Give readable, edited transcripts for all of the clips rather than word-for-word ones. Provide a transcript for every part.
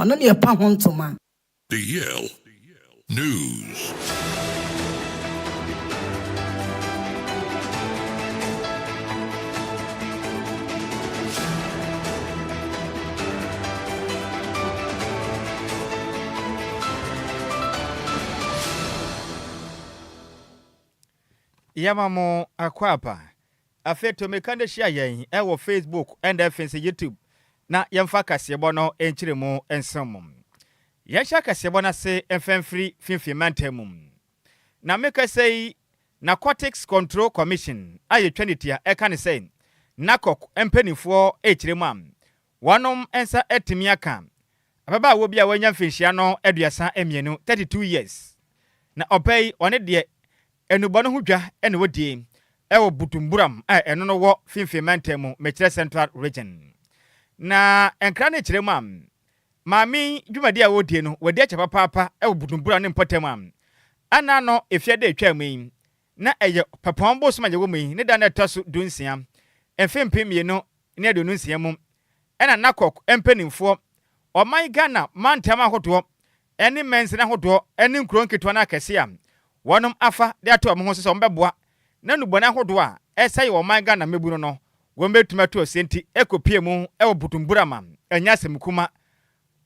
no, ɛno na yɛpa ho ntoma. DL News. Yɛma mo akwaaba. Afei to mmirika no hyia yɛn wɔ Facebook ɛna afei nso YouTube na yɛmfa kaseɛbɔ no nkyerɛ mu nsɛm mu. Yɛnhyɛ kaseɛbɔ no ase mfa mfiri Finfin mantam mu. Na mekasa yi, Narcotics Control Commission a yɛtwa ne tia ɛka ne sɛ NACOC mpanimfoɔ rekyerɛ mu a, wɔnom nsa atumi aka ababaawa bi a wanya mfinhyia no 32, 32 years. Na ɔbaa yi, ɔne deɛ nnubɔne ho dwa na wɔdie wɔ Butumburam a ɛno no wɔ Finfin mantam mu, mekyerɛ Central Region. Na nkra no kyerɛ mu a, maame yi dwumadi a wɔredie no, wadi akyɛ papaapa wɔ Butumburam ne mpɔtam a ana no efiada a etwaa mu yi, na ɛyɛ Pɛpɔn bosom a yɛwɔ mu yi ne da no a ɛtɔ so 16, mfe 2026 mu, ɛna NACOC mpanimfoɔ, ɔman Ghana mantam ahodoɔ ne mansini ahodoɔ ne nkuro nketewa ne akɛseɛ a wɔnom afa de ato wɔn ho so sɛ wɔbɛboa na nnubɔne ahodoɔ a ɛsɛe ɔman Ghana mmabunu no wɔbɛtumi atu aseɛ nti kɔpie mu wɔ Butumbura ma ɛnyɛ asɛm kuma.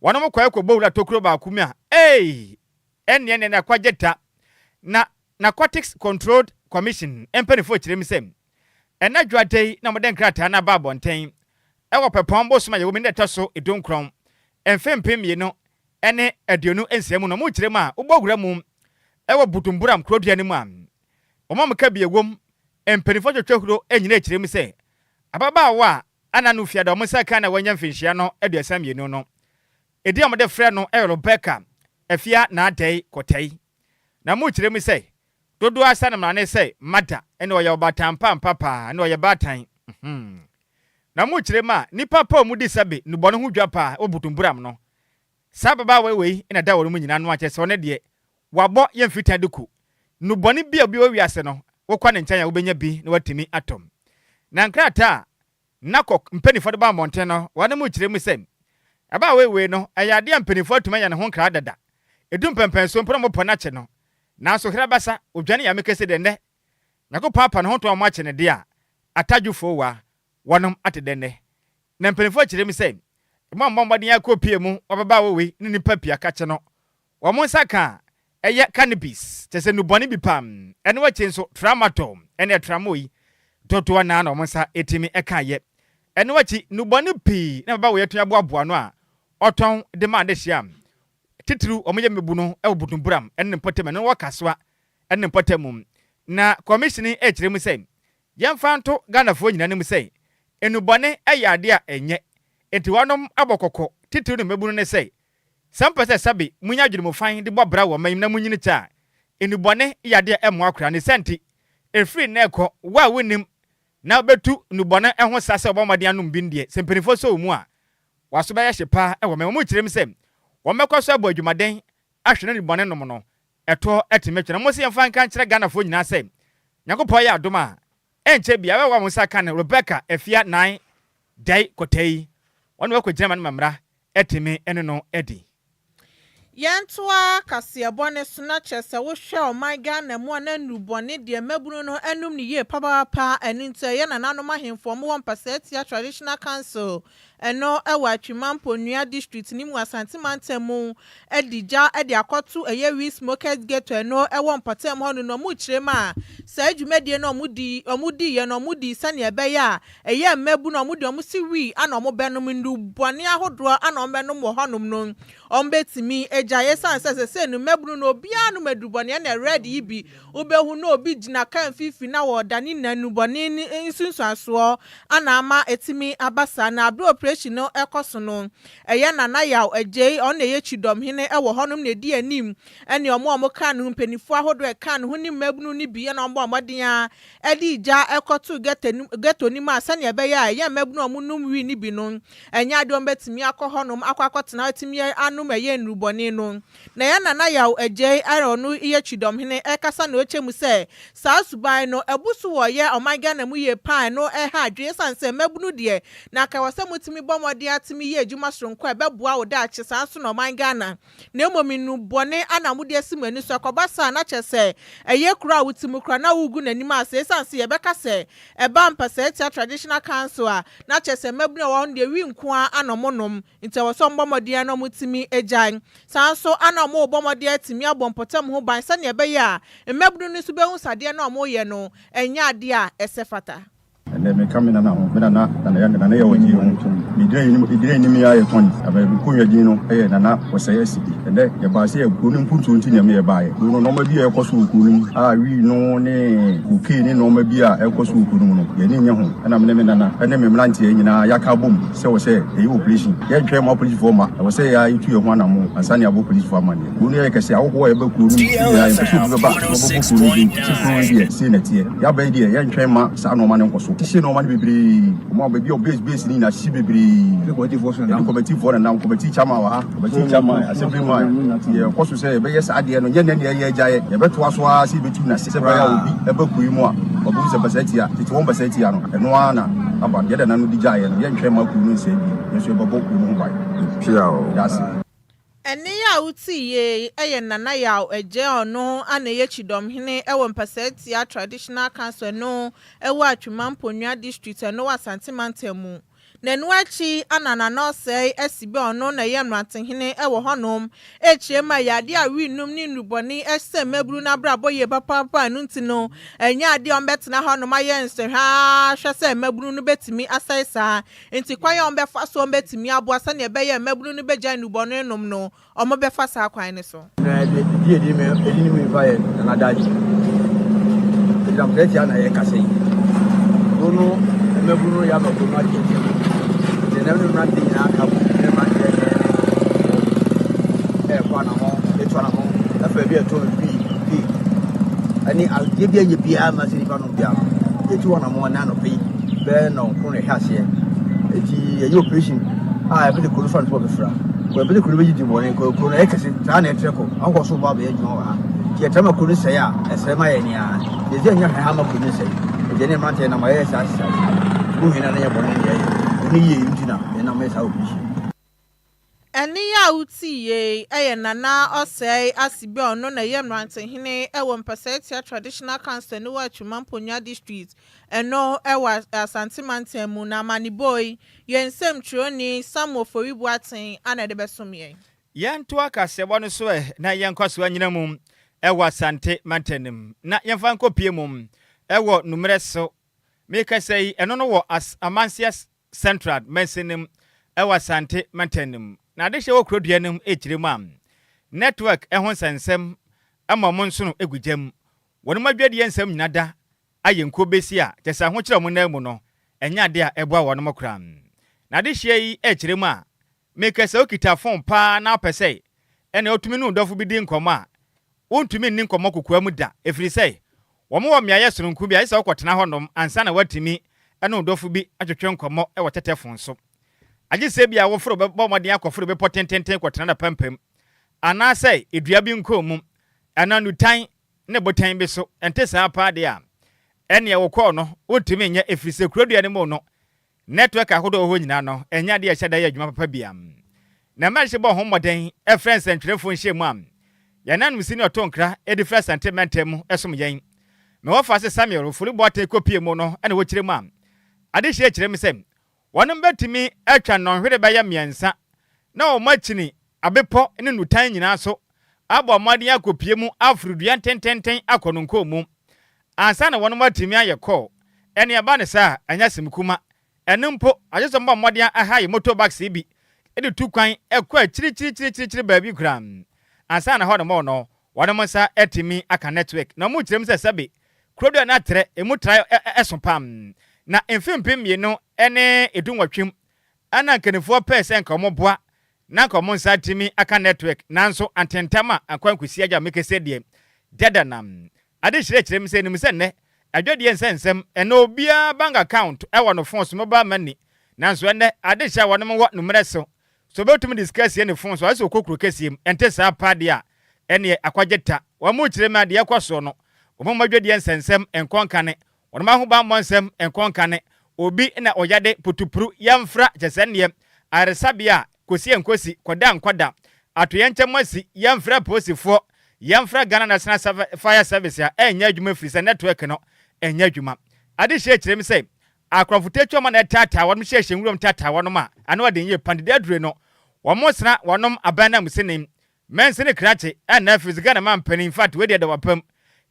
Wɔnom kɔɛ kɔbɔ wura tokuro baako mu a eei ɛnneɛ neɛ na kwagye ta. Na Narcotics Controlled Commission mpaninfoɔ kyerɛ mu sɛ ɛna dwoada yi na wɔde nkrataa no aba abɔnten wɔ Pɛpɔn bosom a yɛwɔ mu yi ne da ɛtɔ so 19 mfe 2026 mu no, wɔkyerɛ mu a wobɔ wura mu wɔ Butumburam kurodua no mu a, wɔn a wɔka bi wom mpanyimfo twetwe huro nyinaa kyerɛ mu sɛ ababaawa a ana no fiada wɔn nsa kan na wanya mfinhyia no 32 no, edin a wɔde frɛ no yɛ Rebecca Afia Naadei Kotei. Na wɔkyerɛ mu sɛ dodoɔ ara sane mmara ne sɛ Mada ne ɔyɛ ɔbaatan pa ampa paa ne ɔyɛ baatan. Na wɔkyerɛ mu a nnipa pa a wɔdi sɛbe nnubɔne ho dwa paa wɔ Butumburam no, Saa ababaawa wei na ɛda wɔn mu nyinaa ano a kyerɛ sɛ ɔno deɛ wabɔ yɛn mfitaa duku. Nnubɔne bi a obi wɔ wiase no, wokɔ ne nkyɛn a wobɛnya bi na watumi atɔ. Na nkrataa a NACOC mpanimfoɔ de baa mmɔnten no, wɔn mu kyerɛ mu sɛ ababaawa wei no, ɛyɛ adeɛ a mpanimfoɔ atumi anya ne ho nkra dada. Ɛdu mpɛnpɛnsoɔ mpo na wɔpɔ no akye no. Nanso Herabasa, odwane yame kɛse deɛ nnɛ Nyankopɔn apa ne ho to a wɔakye no deɛ a, atadwofoɔ wa, wɔnom ate dɛ nnɛ. Na mpanimfoɔ kyerɛ mu sɛ, Mo a mobɔ mmɔden ara kɔ pie mu ababaawa wei ne nnipa pii akakye no, wɔn nsa ka a ɛyɛ cannabis, kyerɛ sɛ nnubɔne bi paa, ɛno akyi nso tramadol ne tramol yi dodoɔ no ara na wɔn nsa tumi kaeɛ. Ɛno akyi nnubɔne pii na ababaawa yi atumi aboaboa ano a ɔtɔn de ma adehyeɛ a titiriw wɔyɛ mmebu no wɔ Butumburam ne ne mpɔtam, ɛno wɔ Kasoa ne ne mpɔtam. Na kɔmihyin rekyerɛ mu sɛ Yɛmfa nto Ghanafoɔ nyinaa anim sɛ, nnubɔne yɛ adeɛ a ɛnyɛ, enti wɔnom abɔ kɔkɔ, titiriw ne mmabunu no sɛ, sɛ mopɛ sɛ sɛbe monya adwene mu fann de bɔ bra wɔ ɔman yi mu na monyini kyɛ a, nnubɔne yɛ adeɛ a ɛmmoa koraa. Ne saa nti, ɛfiri nnɛ rekɔ, wo a wonnim na wobɛtu nnubɔne ho sa sɛ wobɔ mmɔden anom bi no deɛ, sɛ mpanimfoɔ sɔ wo mu a, w'aso bɛyɛ hye paa wɔ ɔman mu. Wɔkyerɛ mu sɛ, wɔbɛkɔ so abɔ adwumaden ahwɛ na nnubɔne nom no ɛtoɔ atumi atwa. Na mose yɛmfa nka nkyerɛ Ghanafoɔ nyinaa sɛ Nyankopɔn yɛ adom a, ɛnkyɛ biara bɛwa wɔn nsa aka ne Rebecca Afia Nine Dai Kotei. Wɔne wakɔgyina ma ne ma mmara atumi ne no adi. Yɛntoa kaseɛbɔ no so na kyerɛ sɛ wohwɛ ɔman Ghana mu a na nnurubɔne deɛ mmabunu no anom no yie papaapa, ɛno nti ɛyɛ nananom ahemfo a wɔwɔ Mpasatia Traditional Council Ɛno wɔ Atwima Mponua District no mu Asante Mantam mu de gya de akɔto ɛyɛ Wee Smokers Ghetto ɛno wɔ mpɔtam hɔ no na ɔmo kyerɛ mu a saa dwumadie no ɔmo di ɔmo diiɛ no ɔmo dii sɛnea ɛbɛyɛ a ɛyɛ mmabunu a ɔmo de ɔmo si wii ana ɔmo bɛnom nnubɔne ahodoɔ ana ɔmo bɛnom wɔ hɔnom no ɔmo bɛtumi agyae ɛsiane sɛ sɛsei no mmabunu no obiara nom adubɔne ɛna red yi bi Wobɛhu na obi gyina kaa mfimfini na wɔredane nnanubɔne no nsunsuansoɔ ana ama atumi aba saa. Na berɛ a oprehyɛn no rekɔ so no, ɛyɛ Nana Yaw Agyei, ɔno na ɛyɛ Kyidɔmhene wɔ hɔnom na ɛdi anim, ɛne wɔn a wɔkaa ne ho, mpanimfoɔ ahodoɔ a ɛkaa ne ho ne mmabunu no bi na wɔbɔɔ mmɔden ara de gya kɔtoo ghetto no mu a sɛdeɛ ɛbɛyɛ a ɛyɛ mmabunu a wɔnom wii no bi no, ɛnyɛ adeɛ a wɔbɛtumi akɔ hɔnom akɔ akɔtena hɔ atumi anom ɛyɛ nnurubɔne no. Na yɛn Nana Yaw Adjei a ɔno yɛ Kyidɔmhene ɛrekasa na ɔkyɛ mu sɛ saa suban no abu so wɔ yɛ ɔman Ghana mu yie paa ɛno ɛha adwene ɛsiane sɛ mmabunu deɛ na anka ɛwɔ sɛ motumi bɔ mmɔden atumi yɛ adwuma soronko a ɛbɛboa wo daakye, saa nso na ɔman Ghana. Na mmom nnubɔne ana mode asi mo ani so akɔba saa na kyerɛ sɛ ɛyɛ kuro a wote mu koraa na wogu n'anim ase, ɛsiane sɛ yɛbɛka sɛ ɛba Mpasatia Traditional Council a, na kyerɛ sɛ mmabunu a wɔwɔ hɔ no deɛ, wi nko ara ana ɔmo nti ɛwɔ sɛ ɔmbɔ mmɔden na ɔmotumi agyae. Saa nso ana ɔmo bɔ mmɔden atumi abɔ mpɔtam ho ban sɛnea ɛbɛyɛ a mmabunu no nso bɛhu sadeɛ na ɔmo yɛ no ɛnyɛ adeɛ a ɛsɛ fata. Ɛnɛ meka me nana ho, me nana Nana yɛ wɔgye ho medire anim yɛ ayɛ tɔn abɛ nkonnwa din no ɛyɛ Nana Wɔsɛe Asibi. Ɛnɛ yɛbaa sɛ yɛ kuro no mpuntuo nti nneɛma yɛbaeɛ kuro no, nɔɔma bi a ɛkɔ so wɔ kuro no mu a wii no ne cocaine ne nɔɔma bi a ɛkɔ so wɔ kuro no mu no, yɛne nyɛ ho. Ɛna me ne me nana ɛne me mmeranteɛ nyinaa yɛaka bom sɛ wɔ sɛ ɛyɛ operation. Yɛntwɛn ma polisifoɔ ma ɛwɔ sɛ yɛa yɛtu yɛn ho anamo ansa ne abɔ polisifoɔ amanneɛ. Kuro no yɛ kɛsɛ, ahohoɔ a yɛbɛ kuro no mu nyinaa, yɛmpɛ sɛ obi bɛba na ɔbɛbɔ kuro no din sɛ kuro no deɛ sei na ɛteɛ. Yɛaba yi deɛ, yɛntwɛn ma saa nɔɔma no nkɔ so. Hyehyɛ nɔɔma no bebree, ɔmo a baabi a base base no nyinaa hyehyɛ bebree. Yɛde kɔmɛtifoɔ nenam, committee chairman wɔ ha, committee chairman, assembly man. Yɛkɔ so sɛ yɛbɛyɛ saa adeɛ no, nyɛ nɛ ne ɛyɛ agyaeɛ, yɛbɛtoa so ara sɛ yɛbɛtu no ase sɛ bɛyɛ a obi ɛba kuro yi mu a ɔbɛhu sɛ Mpasatia tete wɔn Mpasatia no, ɛno ara na aba yɛda na no di gyaeɛ no. Yɛntwɛn ma kuro no nsɛe bio, yɛn nso yɛbɛbɔ kuro no ho ban. Pia o. Yɛase. Ɛne a wotii yie yɛ Nana Yaw Agye, ɔno ana ɛyɛ kyidɔmhene wɔ Mpasatia Traditional Council no ɛwɔ Atwima Mponua District, ɛno wɔ Asante Mantam mu. Na ɛno akyi ana Nana Ɔsɛe asi bɛ, ɔno na ɛyɛ mmerantehene wɔ hɔnom, ɛkyerɛ mu a ɛyɛ adeɛ a wii ne nnubɔne ɛsɛ mmabunu no abrabɔ yie papaapa. Ɛno nti no, ɛnyɛ adeɛ a ɔmbɛtena hɔnom ayɛ nsɛhwɛ hwɛ sɛ mmabunu no bɛtumi asɛe saa, nti kwan a ɔmbɛfa so ɔmbɛtumi aboa sɛnea ɛbɛyɛ mmabunu no bɛgya nnubɔne nom no, ɔmo bɛfa saa kwan no so. Na di edi mi edi ni mi fa yɛ Nana Daagye ɛgyina mpɛtia na yɛ kasa yi. Kuro no mmabunu no yɛ ama kuro no akyɛkyɛ nti ɛnam ne mmerante nyinaa ka bɔ ne mmeranteɛ ne ɛkɔ anamɔ, etu anamɔ ɛfɛ bi ɛtɔ bii bii ɛne adeɛ bi ɛnyɛ biara ma sɛ nipa no biara no yɛtu anamɔ. Ɛna anɔpɛ yi bɛyɛ 9 na ɛhwɛ aseɛ eti yɛyɛ operation a yɛbɛde kuro no fa no so wɔbɛfra kɔ, yɛbɛde kuro no bɛgye di bɔne kɔ. Kuro no ɛyɛ kɛse saa na ɛtrɛ kɔ akɔ so bɔ abɛyɛ adwuma wɔ ha, nti yɛtrɛ ma kuro no sɛe a, ɛsɛe ma yɛ nea yɛsɛ ɛnyɛ hwɛ ha ma kuro no sɛe. Nti ɛne mmeranteɛ nam ayɛyɛ saa sisa wohwɛ na ne yɛ bɔne ne yɛyɛ kuro no yie nti na yɛnam yɛ saa operation. Ɛne a wotii yie yɛ Nana Ɔsɛe Asibe, ɔno na ɛyɛ mmerantehene wɔ Mpasatia Traditional Council no wɔ Atwima Mponua District, ɛno ɛwɔ Asante Mantam mu. Na amanebɔ yi, yɛn nsɛmtwerɛni Samuel Fori Boaten ana ɛde bɛsom yɛn. Yɛnto akaseɛbɔ no so ɛ na yɛnkɔ so anyina mu ɛwɔ Asante mantam no mu na yɛmfa nkɔpie mu ɛwɔ Numerɛ so. Mekasa yi, ɛno no wɔ Amanseɛ Central mansin no mu ɛwɔ Asante mantam no mu. Na adehyɛ wɔ kurodua no mu ɛkyerɛ mu a network ɛho nsɛnsɛm ama ɔmo nsono egu gyam. Wɔn mu adwadeɛ nsɛm nyina da ayɛ nkuo bɛsi a kyɛ sɛ ahokyerɛ ɔmo nan mu no ɛnyɛ ade a ɛboa wɔn mo koraa. Na adehyɛ yi ɛkyerɛ mu a mekasa, okita phone paa na apɛ sɛ ɛna otumi ne dɔfo bi di nkɔmɔ a, wontumi nni nkɔmɔ kokoa mu da, ɛfiri sɛ wɔn wɔ mmeayɛ sononko bi a ɛsɛ sɛ wokɔtena hɔnom ansa na woatumi ɛne dɔfo bi atwetwe nkɔmɔ ɛwɔ tɛtɛfon so, agye sɛ bi a woforo bɛbɔ mmɔden akɔforo bepɔ tententen kɔtena na pampam anaasɛ edua bi nkɔn mu anaa nutan ne botan bi so. Ɛnte saa paa deɛ a, ɛneɛ wokɔɔ no wontumi nyɛ, ɛfiri sɛ kurodua no mu no network ahodoɔ wɔ hɔ nyinaa no ɛnyɛ adeɛ a ɛhyɛ da yɛ adwuma papa bia. Na mmerɛ bɔ ho mmɔden ɛfrɛ nsɛntwerɛfoɔ nhyɛ mu a yɛnanom si ne ɔto nkra de firi Asante mantam mu ɛsom yɛn mewɔ fa se Samuel Ofori Boaten kɔpie mu no, ɛna wɔkyerɛ mu a adehyɛ kyerɛ mu sɛ wɔnom bɛtumi atwa nnɔnhwere bɛyɛ 3 na wɔn akyini abepɔ ne nutan nyinaa so abɔ mmɔden akɔpie mu aforo dua ntententen akɔ no nkɔn mu ansa na wɔnom atumi ayɛ kɔɔ. Ɛne ɛba ne saa, ɛnyɛ asɛm kuma. Ɛno mpo agye sɛ mbɔ mmɔden aha yɛ motorbikes yi bi de tu kwan ɛkɔ akyirikyirikyirikyiri baabi koraa ansa na hɔ nom no wɔnom nsa atumi aka network. Na ɔmo kyerɛ mu sɛ sɛbe kurodua no atrɛ emu tra ɛso pam na mfe 2018 ɛna nkannifoɔ pɛɛ sɛ nka ɔmo boa na nka ɔmo nsa atumi aka network, nanso antentam a ankɔ ankosi agya mekɛsɛ deɛ dada nam ade kyerɛkyerɛ mu sɛ nim sɛ nnɛ adwadeɛ nsɛnsɛm ɛnɛ obiara bank account ɛwɔ no phone so, mobile money, nanso ɛnɛ ade hyɛ a wɔnom wɔ nummerɛ so so obɛtumi de sika sie ne phone so ayɛ sɛ ɔkɔ kuro kɛseɛ mu. Ɛnte saa pa deɛ a, ɛneɛ akwagye ta wɔn mo kyerɛ mu adeɛ kɔ soɔ no, wɔn mo adwadeɛ nsɛnsɛm nkɔnkane, wɔn mo ahobammɔ nsɛm nkɔnkane. Obi na ɔyade putupru yɛmfra kyɛsɛ nneɛ ayaresabea a kosi ɛnkosi kɔda nkɔda atoyɛnkyɛm asi yɛmfrɛ apolisifoɔ yɛmfrɛ Ghana National Fire Service a ɛnyɛ adwuma firisɛ network no ɛnyɛ adwuma. Adehyeɛ kyerɛ mu sɛ akorɔmfo tatuama na ɛtaataa wɔnom hyehyɛ nwuram taataa wɔnom a ano ɔden yie pandede adure no wɔn sra wɔnom aban nanmusini Mansini krakye ɛna afiri Ghana mampanin infact wei deɛ ɛda wapam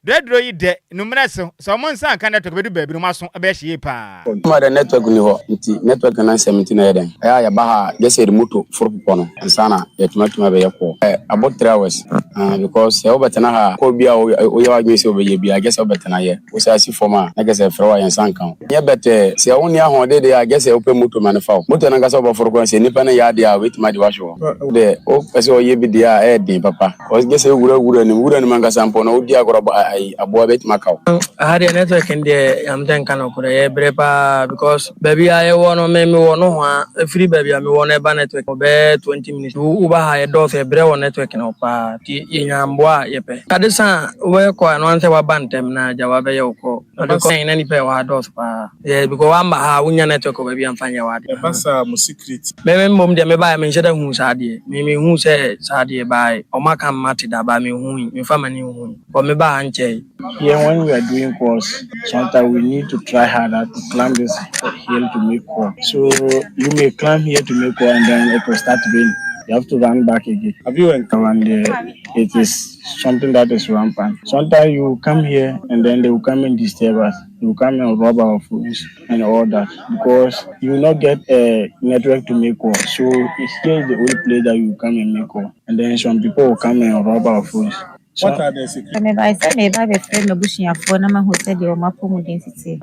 Duro yi dɛ no mmerɛ so sɛ ɔmo nsa anka network bɛdu baabi no ɔmo aso bɛyɛ hye yie paa. Ama dɛ network nni hɔ ntsi network no nsɛm ntsi na yɛ dɛn ɛyɛ a yɛba ha a gyesɛ yɛde moto for popɔ no ansaana yɛtumi atumi abɛyɛ call ɛ about 3 hours aah because sɛ wobɛtsena ha a call bi a woyɛ w'adwen sɛ wobɛyɛ biara gyesɛ wobɛtsena yɛ wo san si fam a na gyesɛ yɛfrɛ wo a yɛn nsa nnka wo nyɛ but sɛ wonni ahoɔden deɛ a gyesɛ wopɛ moto ma no fa wo moto no ankasa wobɛfor koraa sɛ nipa no nnyɛ adeɛ a obetumi ade wo ahwe hɔ dɛ wopɛ sɛ ɔyɛ bi deɛ a ɛyɛ den papa. Cause gye sɛ wura wura no mu, wura no mu ankasa mpo no wodi agorɔ bɔ ayi aboa bɛtumi aka wo. Aha deɛ network no deɛ nyame nka nokorɛ yɛbrɛ paa because baabi a yɛwɔ no me mewɔ nohoa ɛfiri baabi a mewɔ no ɛba network no bɛyɛ 20 minutes woba ha yɛdɔɔso yɛbrɛ wɔ network no ho paa nti yɛnya mboa a yɛpɛ ade sa a wobɛyɛ kɔ a ɛno ara ne sɛ woaba ntɛm na agya wabɛyɛ wo kɔ ɔde kɔ na nipa ɛwɔ ha dɔɔso paa yeah because wamba ha a wonya network wɔ baabi a mfa nyɛ w'ade. Ɛba saa a mo security. Me me mmom deɛ mebaeɛ menhyɛ da nhuu saa adeɛ. Me menhuu sɛ saa adeɛ baeɛ. Wɔn aka me mate da but menhui. Memfa m'ani nhui. But mebaa ha nkyɛe. Here when we are doing calls sometimes we need to try harder to climb this hill to make call so you may climb here to make call and then it will start rain you have to run back again. Have you encountered there it is something that is rampant sometimes you come here and then they will come and disturb us they will come and rob our phones and all that because you will not get a network to make call so here is the only place that you come and make call and then some people will come and rob our phones. So, What are the Sɛ mebae sɛ mereba abɛfrɛ m'abusuafoɔ na mahu sɛdeɛ wɔn apɔmuden si teɛ.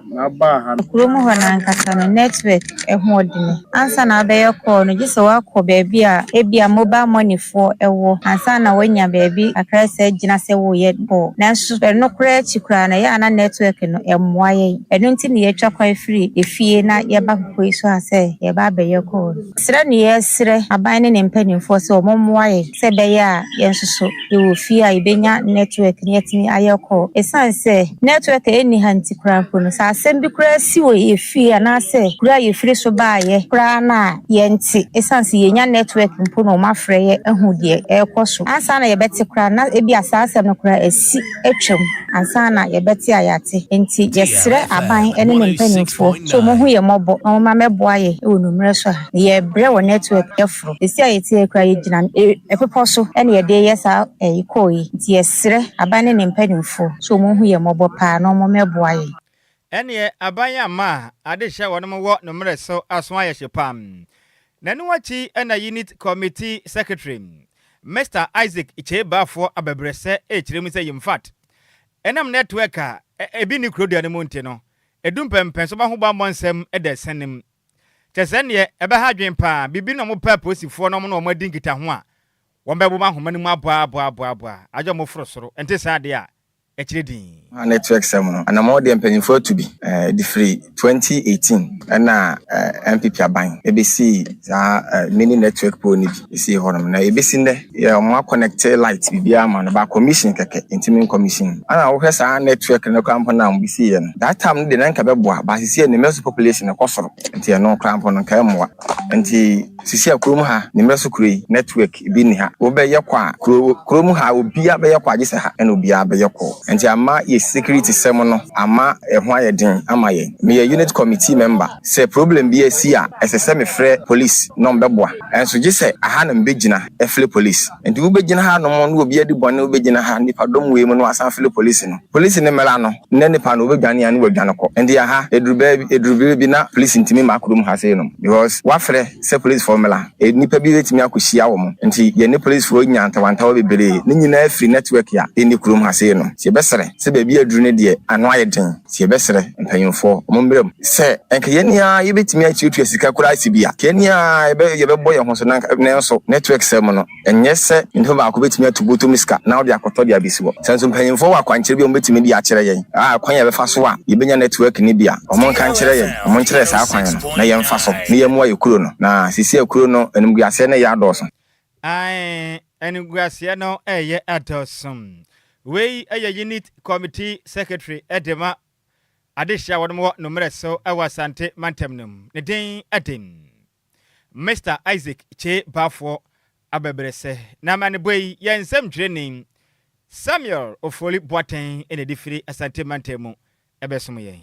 Kurom hɔ no ankasa no, network ho ɔdene. Ansa na wobɛyɛ call no, gye sɛ woakɔ baabi a ebia mobile money foɔ wɔ ansa na woanya baabi kakra sɛ agyina sɛ woreyɛ call. Nanso ɛno koraa akyi koraa no, ɛyɛ a na network no mmoa yɛn. Ɛno nti na yɛatwa kwan firi efie na yɛba bepɔ yi so ha sɛ yɛreba abɛyɛ call no. Srɛ na yɛresrɛ aban ne ne mpanimfoɔ sɛ wɔmmoa yɛn sɛ ɛbɛyɛ a yɛn nso so yɛwɔ fie a yɛbɛnya network na yɛatumi ayɛ call. Ɛsiane sɛ network a ɛnni ha nti koraa mpo no, sɛ asɛm bi koraa si wɔ yɛn fie anaasɛ kuro a yɛfiri so baeɛ koraa no a, yɛnte. Ɛsiane sɛ yɛnya network mpo na wɔafrɛ yɛn ahu deɛ ɛrekɔ so. Ansa na yɛbɛte koraa na ebia saa asɛm no koraa asi atwam ansa na yɛbɛte a yɛate. Enti yɛsrɛ aban ne ne mpanimfoɔ sɛ wɔnhu yɛn mmɔbɔ na wɔmma mmɛboa yɛn wɔ nummerɛ so ha. Na yɛrebrɛ wɔ network foro. Seesei a yɛte ha yi koraa yɛgyina bepɔ so na yɛde reyɛ saa ɛyi call yi. Nti yɛsrɛ aban ne ne mpanimfoɔ sɛ wɔnhu yɛn mmɔbɔ paa na wɔmmɛboa yɛn. Ɛneɛ aban amma a adehyɛ wɔnom wɔ no mmerɛ so aso ayɛ hye paa. N'ano akyi na Unit Committee Secretary, Mister Isaac Kyei Baffour abɛbrɛsɛ rekyerɛ mu sɛ Yimfat, ɛnam network a ebi nni kurodua no mu nti no, edu mpɛnpɛnso ma ahobammɔ nsɛm da asiane mu. Kyerɛ sɛ ɛnneɛ ɛbɛha adwene paa, biribi na wɔpɛ apolisifoɔ na wɔne wɔn adi nkitaho a, wɔbɛbobɔ ahoma no mu aboa aboa aboa agye wɔn foro soro, ɛnte saa deɛ a, akyire dinn. Ha network sɛm no anamɔn deɛ mpanyinfoɔ atu bi de firi 2018 ɛna NPP aban ɛbɛsii saa mini network pole no bi ɛsii hɔ nom na ɛbɛsi nnɛ yɛ ɔmo aconnecte light biribiara ama no ba commission kɛkɛ ntumi commission ɛna wohwɛ saa network no koraa mpo na ɔmo bɛsiiɛ no that time no de na nka bɛboa ba sisi yɛ ne mmerɛ so population ɛkɔ soro nti ɛno koraa mpo no nka ɛmmoa nti sisi a kurom ha ne mmerɛ so kuro yi network bi ni ha wobɛyɛ kɔ a kuro kurom ha obiara bɛyɛ kɔ agye sɛ ha ɛna obiara bɛyɛ kɔ nti ama yɛ security sɛm no ama ɛho ayɛ den ama yɛn. Meyɛ unit committee member, sɛ problem bi asi a ɛsɛ sɛ mefrɛ police na ɔmbɛboa, ɛnso gye sɛ aha na mbɛgyina ɛfrɛ police. Nti wobɛgyina ha nom na obi adi bɔne, wobɛgyina ha nipadɔm wei mu na wasan frɛ police no, police ne mmɛla no na nipa no wobɛdwane a ne wadwane kɔ. Nti aha ɛduru baabi, ɛduru bere bi na police ntumi ma kurom ha sei nom because wafrɛ sɛ police foɔ mmɛla, nipa bi bɛtumi akɔhyia wɔ mo, nti yɛne police foɔ nya ntawantawa bebree. Ne nyinaa firi network a ɛnni kurom ha sei nom. Nti yɛbɛsrɛ sɛ baabi aduru no deɛ ano ayɛ den, nti yɛbɛsrɛ mpanyimfoɔ ɔmo mmerɛ mu sɛ nka yɛn a yɛbɛtumi atuatua sika koraa si bi a yɛn a yɛbɛbɔ yɛn ho so nanso network sɛm no ɛnyɛ sɛ nipa baako bɛtumi atu bɔtɔm sika na ɔde akɔtɔ de abɛsi hɔ. Sɛ nso mpanyimfoɔ wɔ akwankyerɛ bi a wɔbɛtumi de akyerɛ yɛn a kwan yɛbɛfa so a yɛbɛnya network no bi a, ɔmo nka nkyerɛ yɛn, ɔmo nkyerɛ saa kwan no na yɛmfa so na yɛmmoa yɛ kuro no na sisi a kuro no animguaseɛ no yɛ adɔɔso. Ae, animguaseɛ no ɛyɛ adɔɔso. Wei yɛ unit committee secretary de ma. adehye a wɔnom wɔ Nomerɛ so wɔ Asante mantam no mu. Ne din de Mister Isaac Kyei Baffour Abɛbrɛsɛ. Na amanebɔ yi yɛ nsɛmtwerɛni Samuel Ofori Boateng na ɛde firi Asante mantam mu bɛsom yɛn.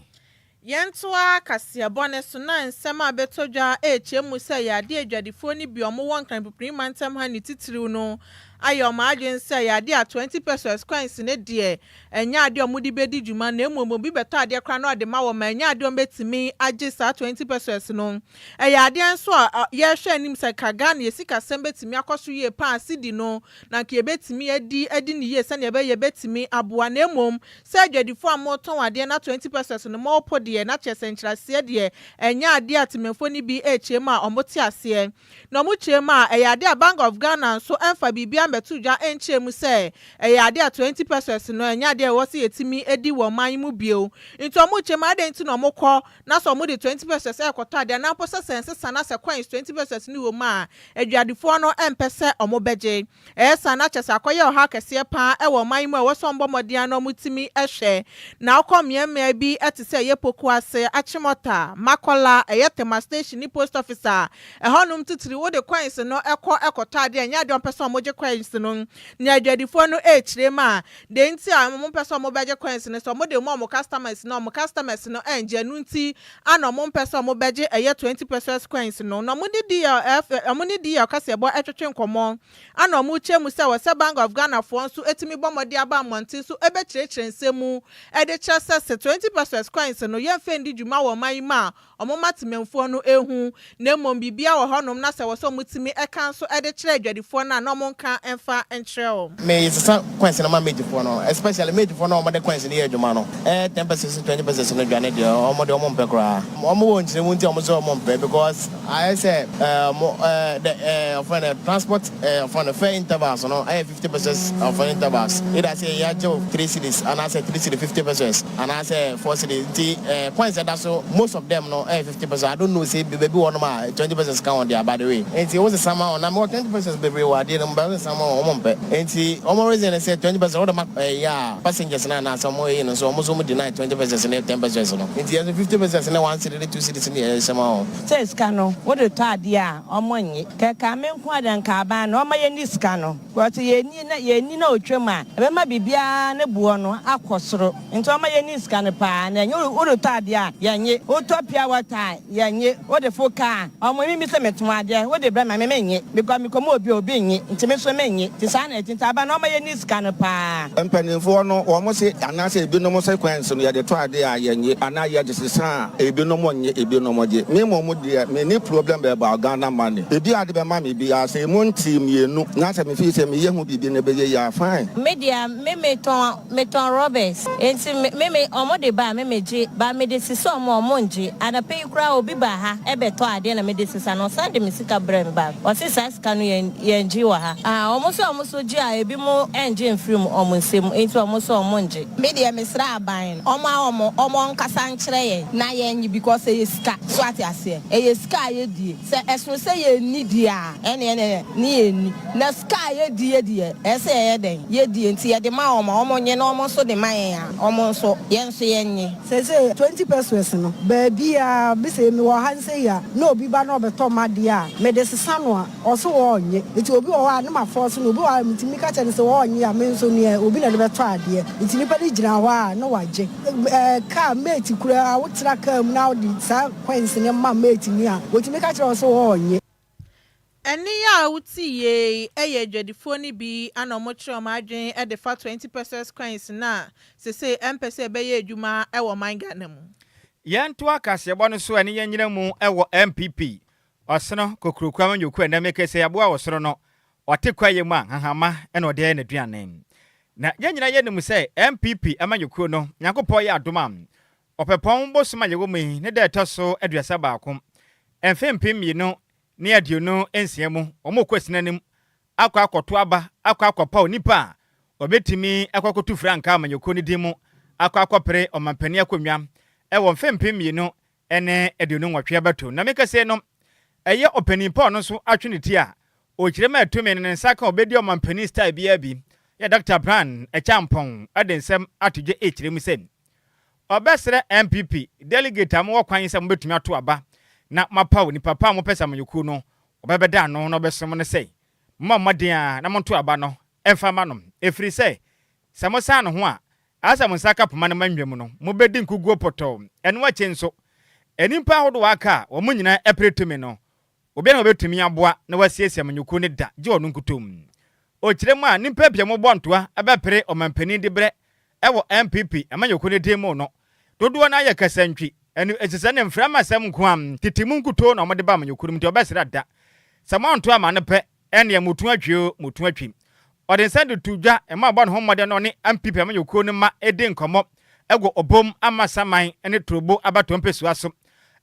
Yɛntoa kaseɛbɔ no so na nsɛm a abɛtɔ dwa rekyerɛ mu sɛ ɛyɛ adeɛ a adwadifoɔ no bi a wɔwɔ Nkran-Pipiri mantam ha ne titiriw no ayɛ wɔn adwene sɛ ɛyɛ adeɛ a 20 pesewas coins no deɛ ɛnyɛ adeɛ a wɔde bɛdi dwuma na mmom obi bɛtɔ adeɛ koraa na ɔde ma wɔn a ɛnyɛ adeɛ a wɔbɛtumi agye saa 20 pesewas no. Ɛyɛ adeɛ nso a yɛrehwɛ anim sɛ nka Ghana yɛ sikasɛm bɛtumi akɔ so yie paa cedi no na anka yɛbɛtumi adi adi no yie sɛdeɛ ɛbɛyɛ yɛbɛtumi aboa na mmom Sɛ adwadifo a moretɔn adeɛ na 20 pesewas no morepo deɛ, na kyerɛ sɛ nkyerɛaseɛ deɛ, ɛnyɛ adeɛ a temanfoɔ no bi rekyerɛ mu a wɔte aseɛ. Na wɔkyerɛ mu a, ɛyɛ adeɛ a Bank of Ghana nso mfa biribiara mmɛto dwa nkyerɛ mu sɛ ɛyɛ adeɛ a 20 pesewas no ɛnyɛ adeɛ a ɛwɔ sɛ yɛtumi di wɔ ɔman yi mu bio. Nti wɔkyerɛ mu a, adɛn nti na wɔkɔ na sɛ wɔde 20 pesewas rekɔtɔ adeɛ anaa mpo sɛ sɛ nsesa na sɛ coins 20 pesewas no wɔ mu a, adwadifoɔ no mpɛ sɛ wɔbɛgye. Ɛyɛ saa na kyerɛ sɛ akɔyɛ ɔhaw kɛseɛ pa ara wɔ ɔman yi mu a ɛwɔ sɛ wɔbɔ mmɔden ara na wɔtumi hwɛ. Na wokɔ mmeammea bi te sɛ ɛyɛ Pokuase, Achimota, Makola, ɛyɛ Tema Station ne Post Office a, ɛhɔnom titiriw wode coins no kɔ kɔtɔ adeɛ a, ɛnyɛ adeɛ a wɔpɛ sɛ wɔgye coins no. Nea adwadifoɔ no rekyerɛ mu a, deɛ nti a wɔmpɛ sɛ wɔbɛgye coins no sɛ wɔde ma wɔn customers no a, wɔn customers no rengye, ɛno nti ana wɔmpɛ sɛ wɔbɛgye ɛyɛ 20 pesewas coins no. Na wɔne DLF, wɔne DL kaseɛbɔ twetwe nkɔmmɔ. Ana wɔkyerɛ mu sɛ wɔ sɛ Bank of Ghana foɔ nso tumi bɔ mmɔden aba mmɔnten so bɛkyerɛkyerɛ nsɛm mu de kyerɛ sɛ sɛ 20 pesewas coins no yɛmfa ndi dwuma wɔ ɔman yi mu a wɔma temanfuo no hu, na mmom biribiara wɔ hɔnom na sɛ ɛwɔ sɛ wɔtumi ka nso de kyerɛ adwadifoɔ no a na wɔnka mfa nkyerɛ wɔn. Me sesa coins no ma maid foɔ no especially maid foɔ no a wɔde coins no yɛ adwuma no ɛyɛ ten pesewas ne 20 pesewas no dwane deɛ wɔn deɛ wɔn mpɛ koraa wɔn wɔ nkyerɛmu nti a wɔn sɛ wɔn mpɛ because ayɛ sɛ ɛɛ mo ɛɛ the ɛɛ wɔfrɛ no transport ɛɛ wɔfrɛ no fare intervals no ɛyɛ 50 pesewas wɔfrɛ no intervals either sɛ yɛagye wo 3 cedis anaasɛ 3 cedi 50 pesewas anaasɛ 4 cedis nti ɛɛ coins ɛda so most of them no ɛyɛ 50 pesewas I don't know sɛ baabi wɔ nom a 20 pesewas ka ho deɛ by the way nti wo sesa ma wɔn na mewɔ 20 pesewas bebree wɔ adeɛ no mu but wo sesa ma wɔn wɔn mpɛ nti wɔn reason ne sɛ 20 pesewas wode ma ɛyɛ a passengers no anaasɛ wɔn ɛyi no nso wɔn nso wɔn deny 20 pesewas ne 10 pesewas no nti yɛn nso 50 pesewas ne 1 cedi ne 2 cedis ne yɛhyɛ ma wɔn. Sɛ sika no wode tɔ adeɛ a ɔmo nnye. Kɛkɛ me nko ara deɛ nka aban no ɔma yɛnni sika no because yɛnni na yɛnni na ɔtwam a ɛbɛma biribiara ne boɔ no akɔ soro nti ɔma yɛnni sika no paa na ɛnyɛ wode tɔ adeɛ a yɛnnye wotɔ pure water a yɛnnye wode fo car a ɔmo me me sɛ metɔn adeɛ wode brɛ me a me mennye because mekɔma obi a obi nnye nti me nso mennye nti saa na ɛte nti aban no ɔma yɛnni sika no paa. Mpanimfoɔ no, wɔn se, anaasɛ ebinom se coins no yɛde tɔ adeɛ a yɛnnye, anaa yɛde sesa a ebinom nnye, ebinom gye. Me mmom deɛ, menni problem about Ghana money. Biribi a ade bɛma me biara, sɛ emu ntee mmienu na sɛ me feel sɛ meyɛ ho biribi na ɛbɛyɛ yie a, fine. Me deɛ me me tɔn me tɔn rubbers nti me me me ɔmo de ba a me me gye but me de sisa ɔmo a ɔmo ngye anapa yi koraa obi baa ha ɛbɛ tɔ adeɛ na me de sisa no ɔsan de me sika brɛ me back ɔse saa sika no yɛn yɛn gye wɔ ha ah ɔmo sɛ ɔmo so gye a ebi mo ɛngye nfiri mu ɔmo nsam nti ɔmo sɛ ɔmo ngye. Me deɛ mesrɛ aban no ɔmo a ɔmo ɔmo nkasa nkyerɛ yɛn na yɛn nye because ɛyɛ sika so ate aseɛ ɛyɛ sika a yɛdie sɛ ɛsono sɛ yɛn nni deɛ a ɛneɛ ne ne yɛn nni na sika a yɛdie deɛ ɛsɛ sɛ yɛyɛ dɛn yɛdie nti yɛde ma ɔmo a ɔmo nye na ɔmo nso de ma yɛn a ɔmo nso yɛn nso yɛn nye. Seesei 20 pesewas no baabiaa me sei mewɔ ha nsei a na obi ba na ɔbɛtɔ m'adeɛ a mede sesa no a Ɔse ɔɔnye, nti obi wɔ hɔ a ne ma force no, obi wɔ hɔ a metumi ka kyerɛ no sɛ ɔɔnye a me nso neɛ obi na de bɛtɔ adeɛ, nti nipa no gyina hɔ a na wagye. Ɛɛ car mate koraa wotra car mu na wode saa coins no ma mate no a, otumi ka kyerɛ wo sɛ ɔɔnye. Ɛnne yi a wote yei yɛ adwadifoɔ no bi na wɔkyerɛ wɔn adwene de fa 20 pesewas coins no a sesei ɛmpɛ sɛ ɛbɛyɛ adwuma wɔ ɔman Ghana mu. Yɛntoa kaseɛbɔ no so ɛne yɛn nyina mu wɔ NPP Ɔsono kokuroko amanyɔkuo a ɛnnɛ meka sɛ aboa ɔsono no, ɔte kwaeɛ mu a nhahamma na ɔde yɛ n'aduane. Na yɛn nyinaa yɛnim sɛ NPP amanyɔkuo no, Nyankopɔn yɛ adom a, Ɔpɛpɔn bosom a yɛwɔ mu yi ne da ɛtɔ so 31, mfe 2026 mu, wɔrekɔ asina no mu akɔ akɔto aba akɔ akɔpaw nipa a ɔbɛtumi akɔ akɔtu frankaa amanyɔkuo no din mu akɔ akɔpere ɔmampanin akonnwa wɔ mfe 2028 abatow. Na meka sei no, ɛyɛ ɔpanin pa a ɔno nso atwe ne ti a ɔkyerɛ ma tumi no ne nsa ka ɔbɛdi ɔmampanin style biara bi yɛ Dɔkta Brand Acheampong de nsɛm ato dwa ɛkyerɛ mu sɛ Ɔbɛsrɛ NPP delegate a mowɔ kwan sɛ mobɛtumi ato aba na moapaw nipa pa a mopɛ sɛ amanyɔkuo no ɔbɛbɛda ano na ɔbɛsom no sɛ, mommɔ mmɔden ara na monto aba no mfa mma no, ɛfiri sɛ, sɛ mosan ne ho a, ayɛ sɛ mo nsa aka poma no ma nnwa mu no, mobɛdi nkoguo pɔtɔɔ. Ɛno akyi nso, nnipa ahodoɔ a aka a wɔn nyinaa pere tumi no, obiara na ɔbɛtumi aboa na wasiesie amanyɔkuo no da, gye ɔno nkutoo. Ɔkyerɛ mu a, nnipa pii a wɔbɔ ntoa bɛpere ɔmampanin diberɛ wɔ NPP amanyɔkuo no din mu no, dodoɔ no ara yɛ kasantwi, ɛno efisɛ ne mframasɛm nko ara, tete mu nkutoo na wɔde ba amanyɔkuo no mu nti ɔbɛsra da. Sɛ moanto ama no pɛ, ɛnneɛ motu atwi oo, motu atwi. Ɔde nsa de to dwa ma ɔbɔ ne ho mmɔden na ɔne NPP amanyɔkuo no mma di nkɔmmɔ wɔ Obom, Amasaman ne Turobo abatoɔ mpɛsua so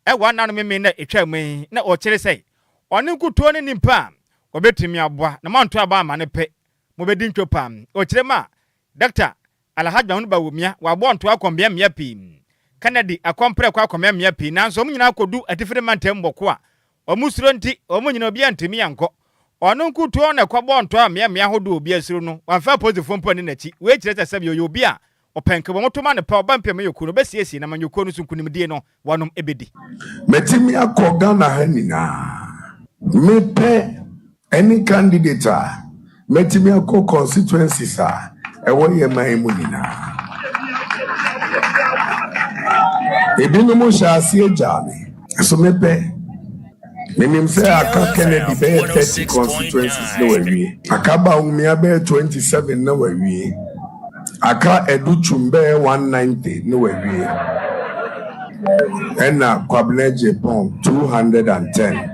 wɔ annanom mmee a ɛtwaa mu yi na ɔkyere sɛ ɔno nkutoo ne nipa a ɔbɛtumi aboa na moanto aba amma no pɛ, mobɛdi ntwo paa. Ɔkyerɛ mu a, Dɔkta Alhaji Mahmood Bawumia, wabɔ ntoa akɔ mmeammea pii. Kennedy akɔ mprɛko akɔ mmeammea pii, nanso wɔn nyinaa kɔdu Atifi ne Mantam Bɔko a wɔn suro nti, wɔn nyinaa obiara ntumi ankɔ. Ɔno nkutoo na ɛkɔbɔɔ ntoa wɔ mmeammea ahodoɔ a obiara suro no, wamfa apolisifoɔ mpo anni n'akyi. Wei kyerɛ sɛ sɛbe ɔyɛ obi a ɔpɛ nkabom to ma no pɛ, ɔba mpɛ amanyɔkuo no, ɔbɛsiesie n'amanyɔkuo no so nkunimdie no, wɔnom bɛdi. Matumi akɔ Ghana ha nyinaa. Mepɛ any candidate a mɛtumi akɔ constituencies a ɛwɔ yɛn man mu nyinaa. Ebinom hyɛ aseɛ gyaa me, nso mepɛ. Menim sɛ aka Kennedy bɛyɛ 30 constituencies na wawie. Aka Bawumia bɛyɛ 27 na wawie. Aka Adutwum bɛyɛ 190 na wawie. Ɛna Kwabena Agyepong 210.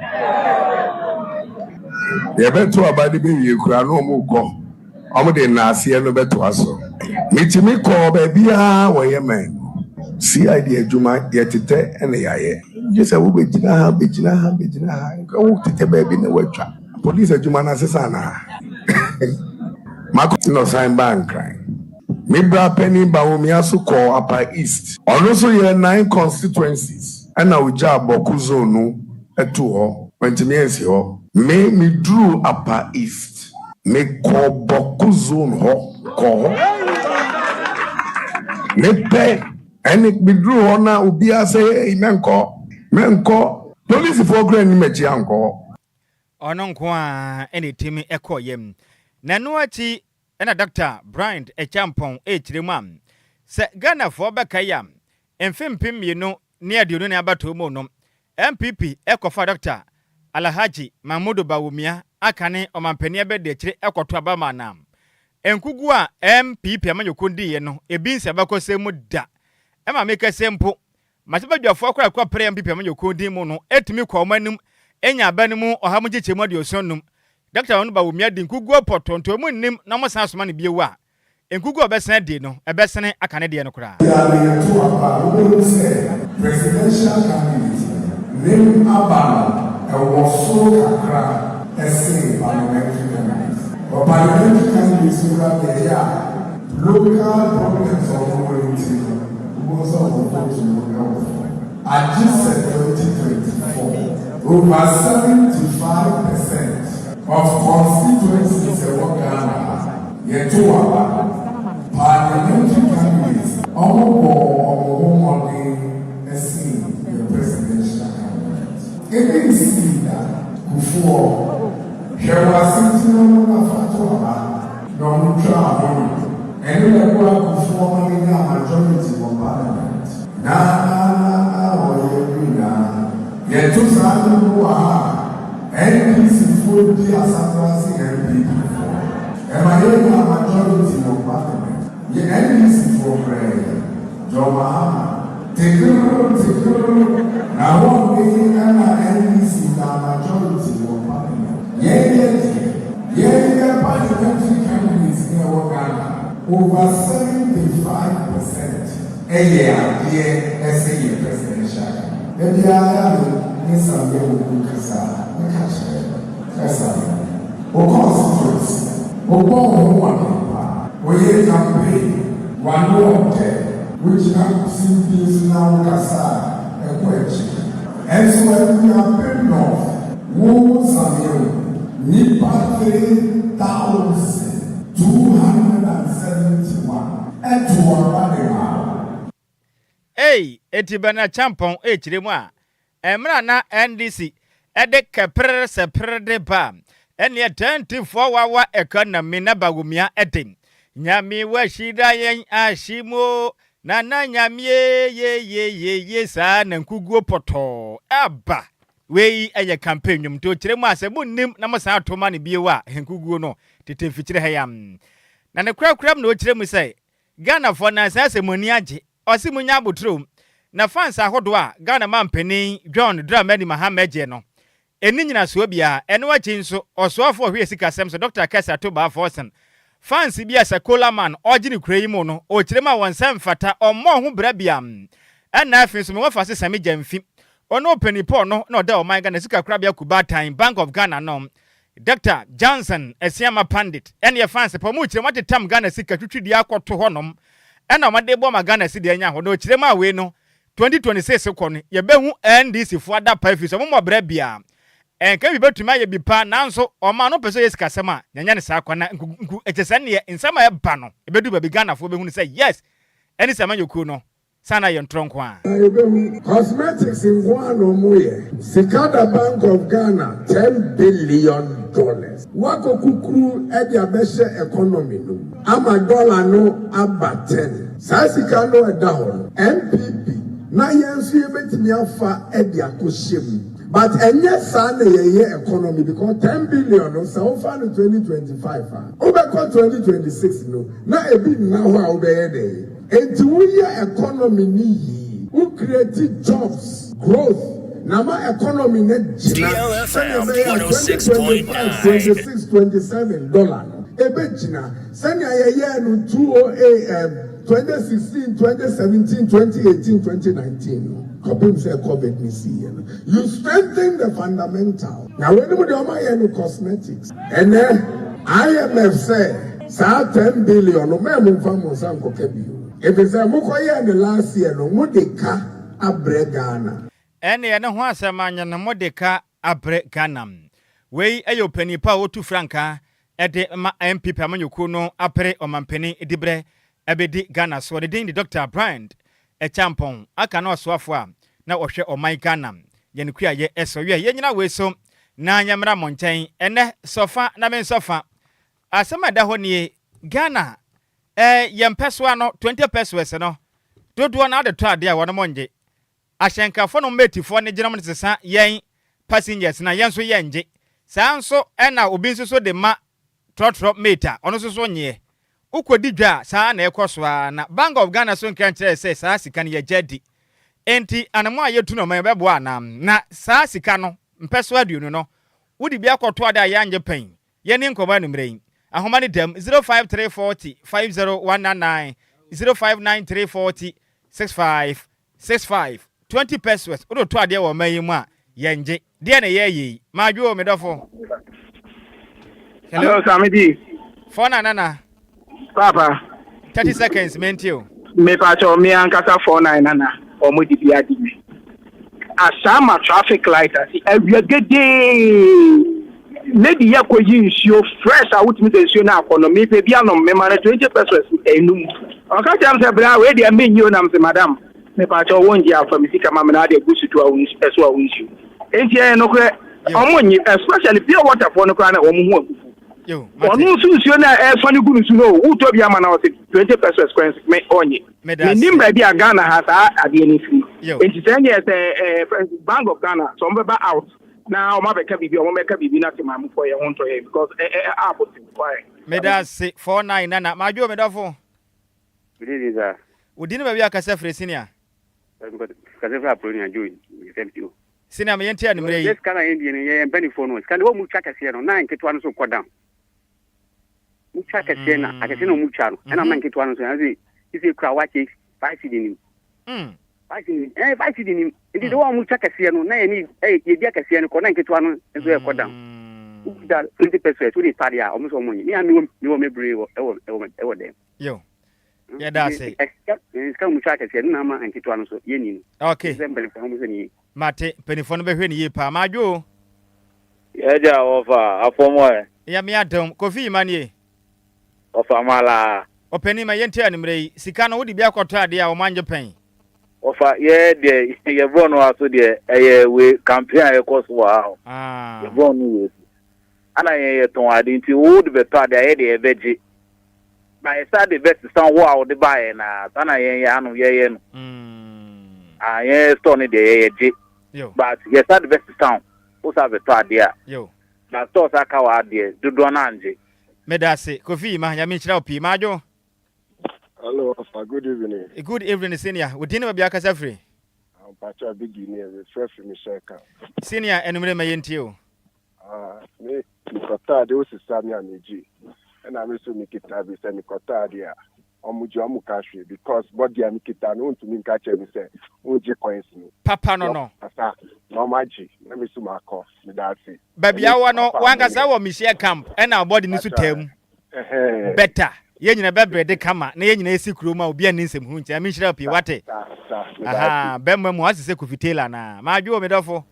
Yɛbɛto aba de bɛwie koraa na wɔn rekɔ. Wɔn de nnaaseɛ no bɛtoa so. Metumi kɔɔ baabiara wɔ yɛ man mu. CID adwuma yɛtetɛ na yɛayɛ. Gye sɛ wobɛgyina ha, bɛgyina ha, bɛgyina ha. Nka wotetɛ baabi na woatwa. Police adwuma no asesa anaa? Makɔ na ɔsan baa Nkran. Me bra panin Bawumia so kɔɔ Upper East. Ɔno nso yɛɛ nine constituencies ɛna ogyaa Bawku zone no too hɔ. Wantumi ansi hɔ. Me meduruu Upper East. Mekɔɔ Bawku zone hɔ kɔɔ hɔ. Mepɛ ɛne meduruu hɔ na obiara sɛ hey mɛnkɔ, mɛnkɔ. Polisifoɔ koraa nni m'akyi ankɔ hɔ. Ɔno nko ara na ɛtumi kɔeɛ. Na ɛno akyi na Dɔkta Bryant Acheampong rekyerɛ mu a, sɛ Ghanafoɔ bɛkae a, mfe 2024 abatoɔ mu no, NPP kɔfaa Dɔkta Alhaji Mahmudu Bawumia akane ɔmanpanin abadiakyire kɔto aba maa no a, nkuguo a NPP amanyɔkuo diiɛ no, ebi nsi abakɔsɛm mu da. Ɛma mekɛseɛ mpo, Mmarahyɛbadwafoɔ akɔ a ɛkɔ pere NPP amanyɔkuo din mu no tumi kɔ wɔn anim nya aba no mu ɔha mu nkyekyɛmu 75. Dɔkta Mahmoud Bawumia di nkuguo pɔtɔ nti wɔn nnim na wɔsan asoma no bio a, nkuguo a ɔbɛsan adi no ɛbɛsene aka ne deɛ no koraa. Biara no yɛto aba a, wobɛhu sɛ presidential candidate no ne aba no ɛwɔ soro kakra sen parliamentary candidate. Wɔ parliamentary candidates no koraa deɛ ɛyɛ a local problems a wɔwɔ no nti no, wobɛhu sɛ wɔn vote no wɔ fam. Agye sɛ 2024, over 75 percent of constituencies ɛwɔ Ghana ha, yɛto aba no, parliamentary candidates wɔn bɔɔ wɔn ho mmɔden sen yɛn presidential candidate. Ebi nsii da. Kufuor, hwɛ w'asetena mu na fa to aba. Na ɔmo twaa ho no, ɛno na ɛboaa Kufuor ma no nyaa majority wɔ parliament. Na na na na ɔyɛ nyinaa. Yɛto saa nnwom no wɔ ha a, NDC foɔ di asakra sen NPP foɔ. Ɛma yɛnyaa majority wɔ parliament. Yɛ NDC foɔ koraa yi, John Mahama, tekrrr tekrrr, na wɔn de ɛma NDC nyaa majority wɔ parliament. Yɛn yɛ deɛ, yɛn yɛ parliamentary candidates no ɛwɔ Ghana no, over 75 percent ɛyɛ adeɛ ɛsen yɛ presidential candidate. Da biara yɛ a me ne Samia Wuku kasa a, me ka kyerɛ no sɛ Samia, wo constituency, wo bɔ wo ho mmɔden paa, wo yɛ campaign, w'ano ɔdɛ, wo gyina simpie so na wo kasa a, ɛkɔ akyiri. Ɛnso Akuapem North, wo Samia Wuku, nnipa 3,271 ɛtoo aba de maa wo. Ei, enti Bernard Acheampong rekyerɛ mu a, mmerɛ a na NDC de kɛprr sɛprr de ba a, ɛneɛ tɛntifoɔ wawa ɛka na mi na Bawumia de. Nyame wahyira yɛn ahye mu o, Nana Nyame yeyeyeye saa na nkuguo pɔtɔɔ aba. Wei yɛ campaign nnwom nti ɔkyerɛ mu a sɛ monnim na mosan to ma no bio a nkuguo no tete mfikyire ha yi am. Na ne korakoram na ɔkyerɛ mu sɛ Ghanafoɔ nansa sɛ mo ani agye ɔse monya aboterɛ o na fans ahodoɔ a Ghana manpanin John Dramani Mahama gyeɛ no ɛnni nyinasoɔ biara ɛno akyi nso ɔsoafoɔ ɔhwɛ sikasɛm so Dr. Kɛsɛ Ato Baa Forson fans bi a Sakola man ɔgye no kuro yi mu no ɔkyerɛ mu a wɔn nsa mfata ɔmmɔɔ ho bra biara ɛna afei nso mewɔ fa se Sami Gyamfi ɔne ɔpanin Paul no na ɔda ɔman Ghana sikakorabea Kubaatan Bank of Ghana no Doctor Johnson Asiamah Pandit ɛneɛ fans pɛ ɔmo kyerɛ mu atetam Ghana sika twitwidie akɔto hɔ nom ɛna ɔmo de bɔ ma Ghana sidi anya hɔ na ɔkyerɛ mu a wei no 2026 kɔ no yɛbɛhu NDC foɔ adapa ɛfiri sɛ ɔmo mmɔ brɛ bia ɛnka bi bɛtumi ayɛ bi paa nanso ɔman no pɛ sɛ ɔyɛ sikasɛm a nyanya ne saa kwa na nku nku ɛkyɛ sɛ neɛ nsɛm a ɛba no ɛbɛdu baabi Ghana foɔ bɛhunu sɛ yes ɛne sɛ amanyɔkuo no Saa na yɛ ntorɔ nko a. Na yɛbɛhu. Cosmetics nko ara na ɔmo yɛ. Sika da Bank of Ghana ten billion dollars. Wakɔ kukuru de abɛhyɛ economy no mu ama dollar no aba ten. Saa sika no ɛda hɔ no NPP na yɛn nso yɛbɛtumi afa de akɔhyɛ mu. But ɛnyɛ saa na yɛyɛ economy because ten billion no sɛ wofa no 2025 a, wobɛkɔ 2026 no na ebi nna hɔ a wobɛyɛ dɛn? Enti wo yɛ economy no yie, wo create jobs, growth na ma economy no gyina sɛnea ɛbɛyɛ a 2025, 26, 27 dollar no ɛbɛgyina sɛnea yɛyɛɛ no 20 um, 2016, 2017, 2018, 2019 no kɔpem sɛ covid no siiɛ no. You strengthen the fundamental. Na weinom deɛ wɔayɛ no cosmetics. Ɛnɛ IMF sɛ saa ten billion no mɛɛ mo nfa mo nsa nkɔka bio. Efisɛ mo kɔ yɛɛ no last year no mo de ka abrɛ Ghana. Ɛnneɛ ne ho asɛm anyɛ no mo de ka abrɛ Ghana. Wei yɛ opanin pa a ɔtu frankaa de ma NPP amanyɔkuo no apere ɔmanpanin diberɛ abɛdi Ghana soɔ. Ne din de Dɔkta Bryant Acheampong, aka ne ɔsoafoɔ a na ɔhwɛ ɔman Ghana yɛn kuayɛ so. Wiɛ, yɛnnyina wei so na yɛmmra mo nkyɛn ɛnnɛ, sɔ fa na mensɔ fa. Asɛm a ɛda hɔ nie, Ghana eh, yɛn mpɛsoa no, 20 pesewas no, dodoɔ no ara de tɔ adeɛ a wɔnom nnye. Ahyɛnkafoɔ nom matefoɔ no gyenom de sesa yɛn passengers no a, yɛn nso yɛnngye. Saa nso na obi nso so de ma trɔtrɔ mate a, ɔno nso so nnyeɛ. Wokɔdi dwa a, saa ara na ɛkɔ so ara. Na Bank of Ghana nso nka nkyerɛɛ sɛ saa sika no yɛgye adi. Enti anammɔn a yɛtu no ɔman yi bɛboa anaa? Na saa sika no, mpɛsoa 20 no, wode bi akɔto ade a yɛannye pɛn? Yɛnni nkɔmmɔ anwummerɛ yi. Ahoma no dam, 05 340 50199, 0593 40 65 65, 20 pesewas, wode tɔ adeɛ wɔ ɔman yi mu a, yɛngye. Deɛ na yɛyɛ yi? Madwo o, me dɔfo. Hello, Hello Samidi. Fɔna nana. Papa. 30 seconds, mente o. Me pacho, me ankasa 49 nana. Omo di bi adi me. Asama traffic light ase awia gedee. Lady yɛ kɔ yi nsuo fresh a wotumi sɛ nsuo no akɔ no mepɛ bi anom mema no 20 pesos enum. Ɔka kyerɛ me sɛ bra wei deɛ mennye o nam sɛ madam mepaakyɛw wongye afa me sika ma me na ade agu sutu a ɛso a wonsuo. Enti ɛyɛ nokorɛ ɔmo nnye especially pure water foɔ no koraa na wɔn ho abufu. Ɔno nso nsuo no a ɛresɔne gu no so no wotɔ bi ama na ɔse 20 pesos koraa nso me ɔnnye. Mennim baabi a Ghana ha saa adeɛ no firi. Enti sɛ ɛneɛ sɛ ɛɛ Bank of Ghana sɛ ɔmo bɛba out na ɔmo abɛka biribi a ɔmo mɛka biribi na temaamufoɔ yɛn ho ntɔ yɛn because ɛ ɛ abote why. Meda ase 49 nana. Madwo me dɔfo. Good evening sir. Wo din ne baabi a kasa firi senior. Kasa firi Apolonia Joe sɛm ti o. Senior me yɛntie anummerɛ yi. Yɛ sika na yɛn die no yɛ yɛn mpanyinfoɔ no sika no wɔn mu twa kɛseɛ no na nketewa no so kɔ down. Mu twa kɛseɛ na akɛseɛ na wɔn twa no ɛna ama nketewa no so ɛna sɛ sisi kura wakye five cedi nim. Five cedi ɛɛ five cedi nim nti de wɔn mu twa kɛseɛ no na yɛ ni ɛyɛ yɛ di akɛseɛ no kɔ na nketewa no nso yɛ kɔ down. Wokuta 20 pesewas wode tɔ adeɛ a wɔn nso wɔn nye me a mewɔ mewɔ me bere wɔ ɛwɔ ɛwɔ ɛwɔ dɛm. Yo yɛda ase. Sika mu twa akɛseɛ no na ama nketewa no so yɛ ni no. Okay. Sɛ mpanyinfoɔ no sɛ ni. Mate mpanyinfoɔ no bɛhwɛ ne yie paa madwo o. Yɛgya wɔfa afɔm ɛ. Nyame adom. Kofi Yima nie. Wɔfa malaa. Ɔpanin ma yɛntie anwummerɛ yi. Sika no wode bi akɔtɔ adeɛ a wɔn angye pɛn? Wɔfa yɛ deɛ yɛ borɔ no aso deɛ ɛyɛ wei campaign a ɛkɔ so wɔ ha o. Ah. Yɛ borɔ no wei so. Ana yɛn yɛ tɔn ade nti wo de bɛtɔ ade a yɛ deɛ yɛbɛgye. Na yɛ sa de bɛsesa wo a wode baeɛ na saa na yɛn yɛ ano yɛyɛ no. Mm. Ah yɛn store no deɛ yɛyɛ gye. But yɛ sa de bɛsesa wo wo sa bɛtɔ adeɛ a. Yo. Na stores aka wɔ ha deɛ dodoɔ no angye. Meda ase Kofi Yima, Nyame nhyira wo pii. Madwo. Hello, Afa. Good evening. Good evening, senior. Wo din ne baabi akasa firi? Mpakyɛ Biggie ni, mefrɛ firi Michelle Camp. Senior, anumere ma yɛntie o. Ah, me mekɔtɔ ade wosesa me a megye. Ɛna me so mekita bi sɛ mekɔtɔ ade a ɔmo gye ɔmo ka hwee because body a mekita no wontumi nka kyerɛ me sɛ wongye coins no. Papa no no. Kasa na ɔmo agye na me so makɔ. Meda ase. Baabi a wɔ no, wankasa wɔ Michelle Camp ɛna body no so taa mu. Better. Yɛn nyina bɛbrɛ de kama na yɛn nyina yɛsi kuro mu a obi anni nsɛm hunu nti Nyame nhyira wo pii wate. Ahaa bɛma mu ase sɛ Kofi Taylor anaa. Madwo o me dɔfo.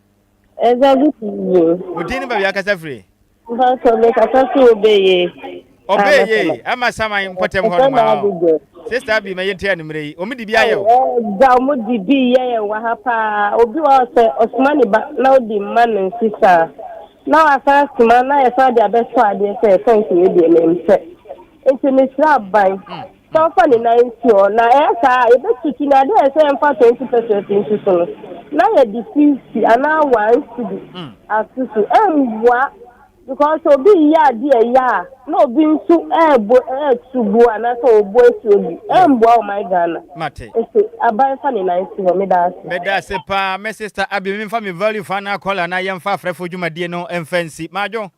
Ɛza good evening. Wo din ne baabi akasa firi? Mpatsɔ me kasa fi Obeye. Obeye ama saman mpɔtam hɔ nom a. Sister Abi ma yɛntie anummerɛ yi. Wɔn de bi ayɛ o. Ɛza wɔn de bi yɛ yɛn wɔ ha paa. Obi wɔ hɔ sɛ ɔsoma ne ba na ɔde ma no nsesa a. Na wasan asoma na yɛsan de abɛtɔ adeɛ sɛ fɛnse wei deɛ mempɛ. Nti mesrɛ aban sɛ ɔmfa ne nan nsi hɔ na ɛyɛ saa a yɛbɛtutu no adeɛ a ɛsɛ yɛmfa 20 pesewas nsi so no na yɛde 50 anaa 1 cedi ato so. Ɛmmoa because obi reyɛ adeɛ ɛyɛ a na obi nso ɛɛbo ɛɛtu bo anaasɛ ɔɔbo asi obi. Ɛmmoa ɔman Ghana. Mate. Nti aban fa ne nan nsi hɔ. Meda ase. Meda ase paa me sister Abby memfa me value fa na caller na yɛmfa afrɛfo dwumadie no mfa nsi. Madwo.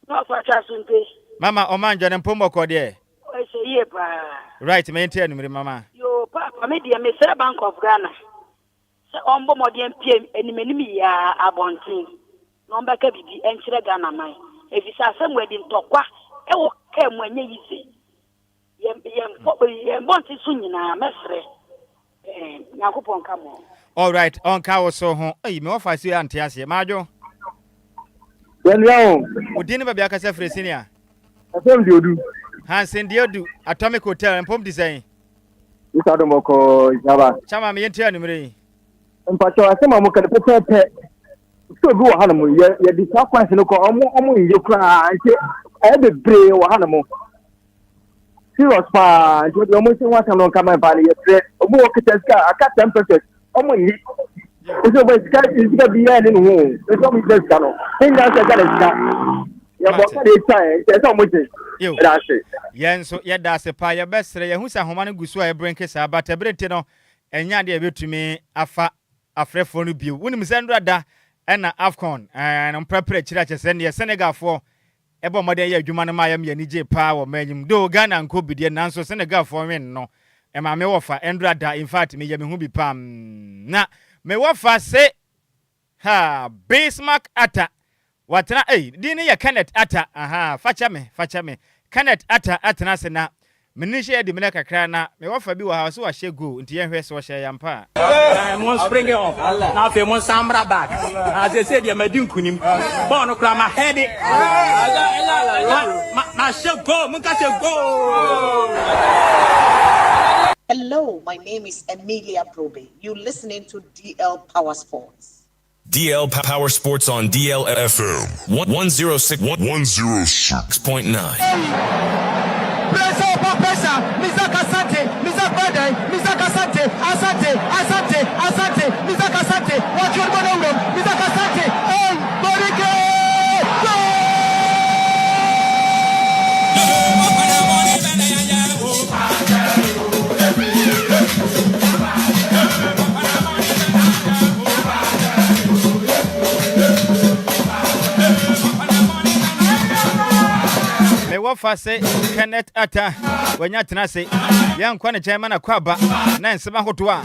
Na ɔfa twa so nte. Mama ɔman dwane mpom bɔkɔɔ deɛ. Ɛhyɛ yie paa. Right ma yɛntie anumere mama. Yoo paapa me deɛ mesrɛ bank of Ghana sɛ ɔmbɔ mmɔden mpie anim anim yi ara abɔnten na ɔmbɛka biribi nkyerɛ Ghana man efisɛ asɛm wɔ adi ntɔkwa ɛwɔ kaa mu ɛnyɛ yize. Yɛn yɛn yɛn mmɔnten so nyinaa mɛsrɛ eh, Nyankopɔn nka mo. Alright, ɔnka wo so ho. Ei, me wɔfa si ante aseɛ. Madwo. Yɛnua o. Wo din ne baabi akasa firi senior. Asɛm deɛ odu. Hansen deɛ odu. Atomic Hotel, mpom te sɛn? Mr. Adom bɔkɔɔ Jaba. Chama me yɛntie anumere yi. Mpakyɛw asɛm a moka no pɛpɛɛpɛ. Sɛ obi wɔ hanom yɛ yɛde saa kwan no kɔ ɔmo ɔmo nyɛ koraa nti ɛyɛ bebree wɔ hanom. Serious paa nti ɔde ɔmo nsi ho asɛm no nka ma mpa no yɛbrɛ ɔmo wɔ kita sika aka 10 percent ɔmo nyi nso bɔ sika sika bi yɛ ne ne ho nso ɔmo gyina sika no ne nyinaa sɛ ɛka ne sika yɛbɔ ka de etwa yɛ nti ɛsɛ ɔmo gye ɛda ase. Yɛn nso yɛda ase paa yɛbɛsrɛ yɛhu sɛ ahoma no gu so a ɛbrenke saa but ɛbere nti no ɛnyɛ adeɛ a yɛbɛtumi afa afrɛfoɔ no bio. Wonim sɛ nnora da ɛna AFCON ɛɛ no mprɛprɛ akyiri akyɛ sɛ neɛ Senegalfoɔ ɛbɔ mmɔden yɛ adwuma no ma yɛ me ani gyee paa wɔ m'anyim. Though Ghana ankɔ bi deɛ nanso Senegalfoɔ win no ɛma me wɔfa ɛndora da infact meyɛ me ho bi paa na me wɔfa se haa Bismarck Atta watena ei din no yɛ Kenneth Atta ahaa fakyɛ me fakyɛ me Kenneth Atta atena ase na Me ne hyɛ adi mmerɛ kakra na me wɔfa bi wɔ ha ɔse wahyɛ goal nti yɛnhwɛ sɛ ɔhyɛ yɛ ampa a. Mo spring up na afei mo nsan mmra back na seesei deɛ madi nkunim bɔɔl no koraa ma head ma ma hyɛ goal mo nka sɛ goal. Hello, my name is Emilia Brobe. You listening to DL Power Sports. DL Power Sports on DL FM 106 106.9. Pressure upon pressure. Mizak Asante, Mizak Baden, Mizak Asante, Asante, Asante, Asante, Mizak Asante, watch your ball room. Mizak Asante, hey, Borike! Goal! Mewɔ fa se Kenneth Atta wanya tena ase yɛnkɔ ne kyɛn ma na kɔ aba na nsɛm ahodoɔ a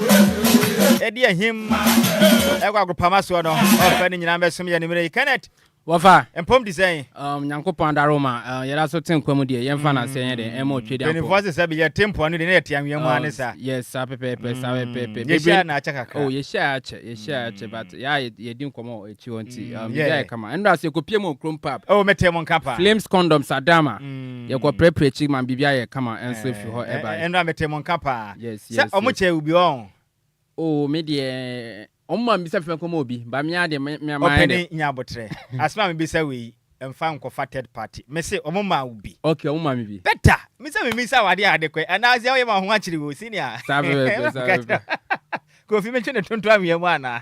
ɛde ahim ɛkɔ agropama soɔ no ɔfɛ no nyinaa bɛsom yɛ no mmerɛ yi. Kenneth, Wɔfa. Mpom te sɛn? Nyankopɔn adaroma, yɛda so te nkwa mu deɛ, yɛmfa no aseɛ nyɛ dɛn, ɛmma otwe de ampɔ. Mpanimfoɔ se sɛbe yɛte mpoano deɛ na yɛte anwea mu ara ne saa. Yes, saa pɛpɛɛpɛ, saa pɛpɛɛpɛ. Yɛhyia na akyɛ kakra. Oh, yɛhyia akyɛ, yɛhyia akyɛ, but yɛ a yɛdi nkɔmmɔ wɔ akyi hɔ nti, biribi ayɛ kama. Ɛnora so yɛkɔpie mu wɔ kurom pub. Oh, mete mo nka paa. Flames Condoms Adama, yɛkɔ prɛprɛ akyi ma biribi ayɛ kama nso afiri hɔ ɛbaeɛ. Ɛnora mete mo nka paa. Yes, yes, Sɛ ɔmo kyɛ wo bi ɔn. Oh, me deɛ ɔmo ma mbisa fɛn kɔma obi, ba me ara deɛ me me mayɛ dɛ. Ɔpɛni nya abotrɛ. Asɛm a mebisa wei mfa nkɔfa third party. Mese ɔmo maa wo bi. Okay, ɔmo maa me bi. Better! Me sɛ memisa wo adeɛ a ade kɔ anaa sɛ woyɛ ma wo ho akyere wo senior. Saa pɛpɛpɛ, saa pɛpɛpɛ. Kofi metwe ne tonto anwea mu anaa?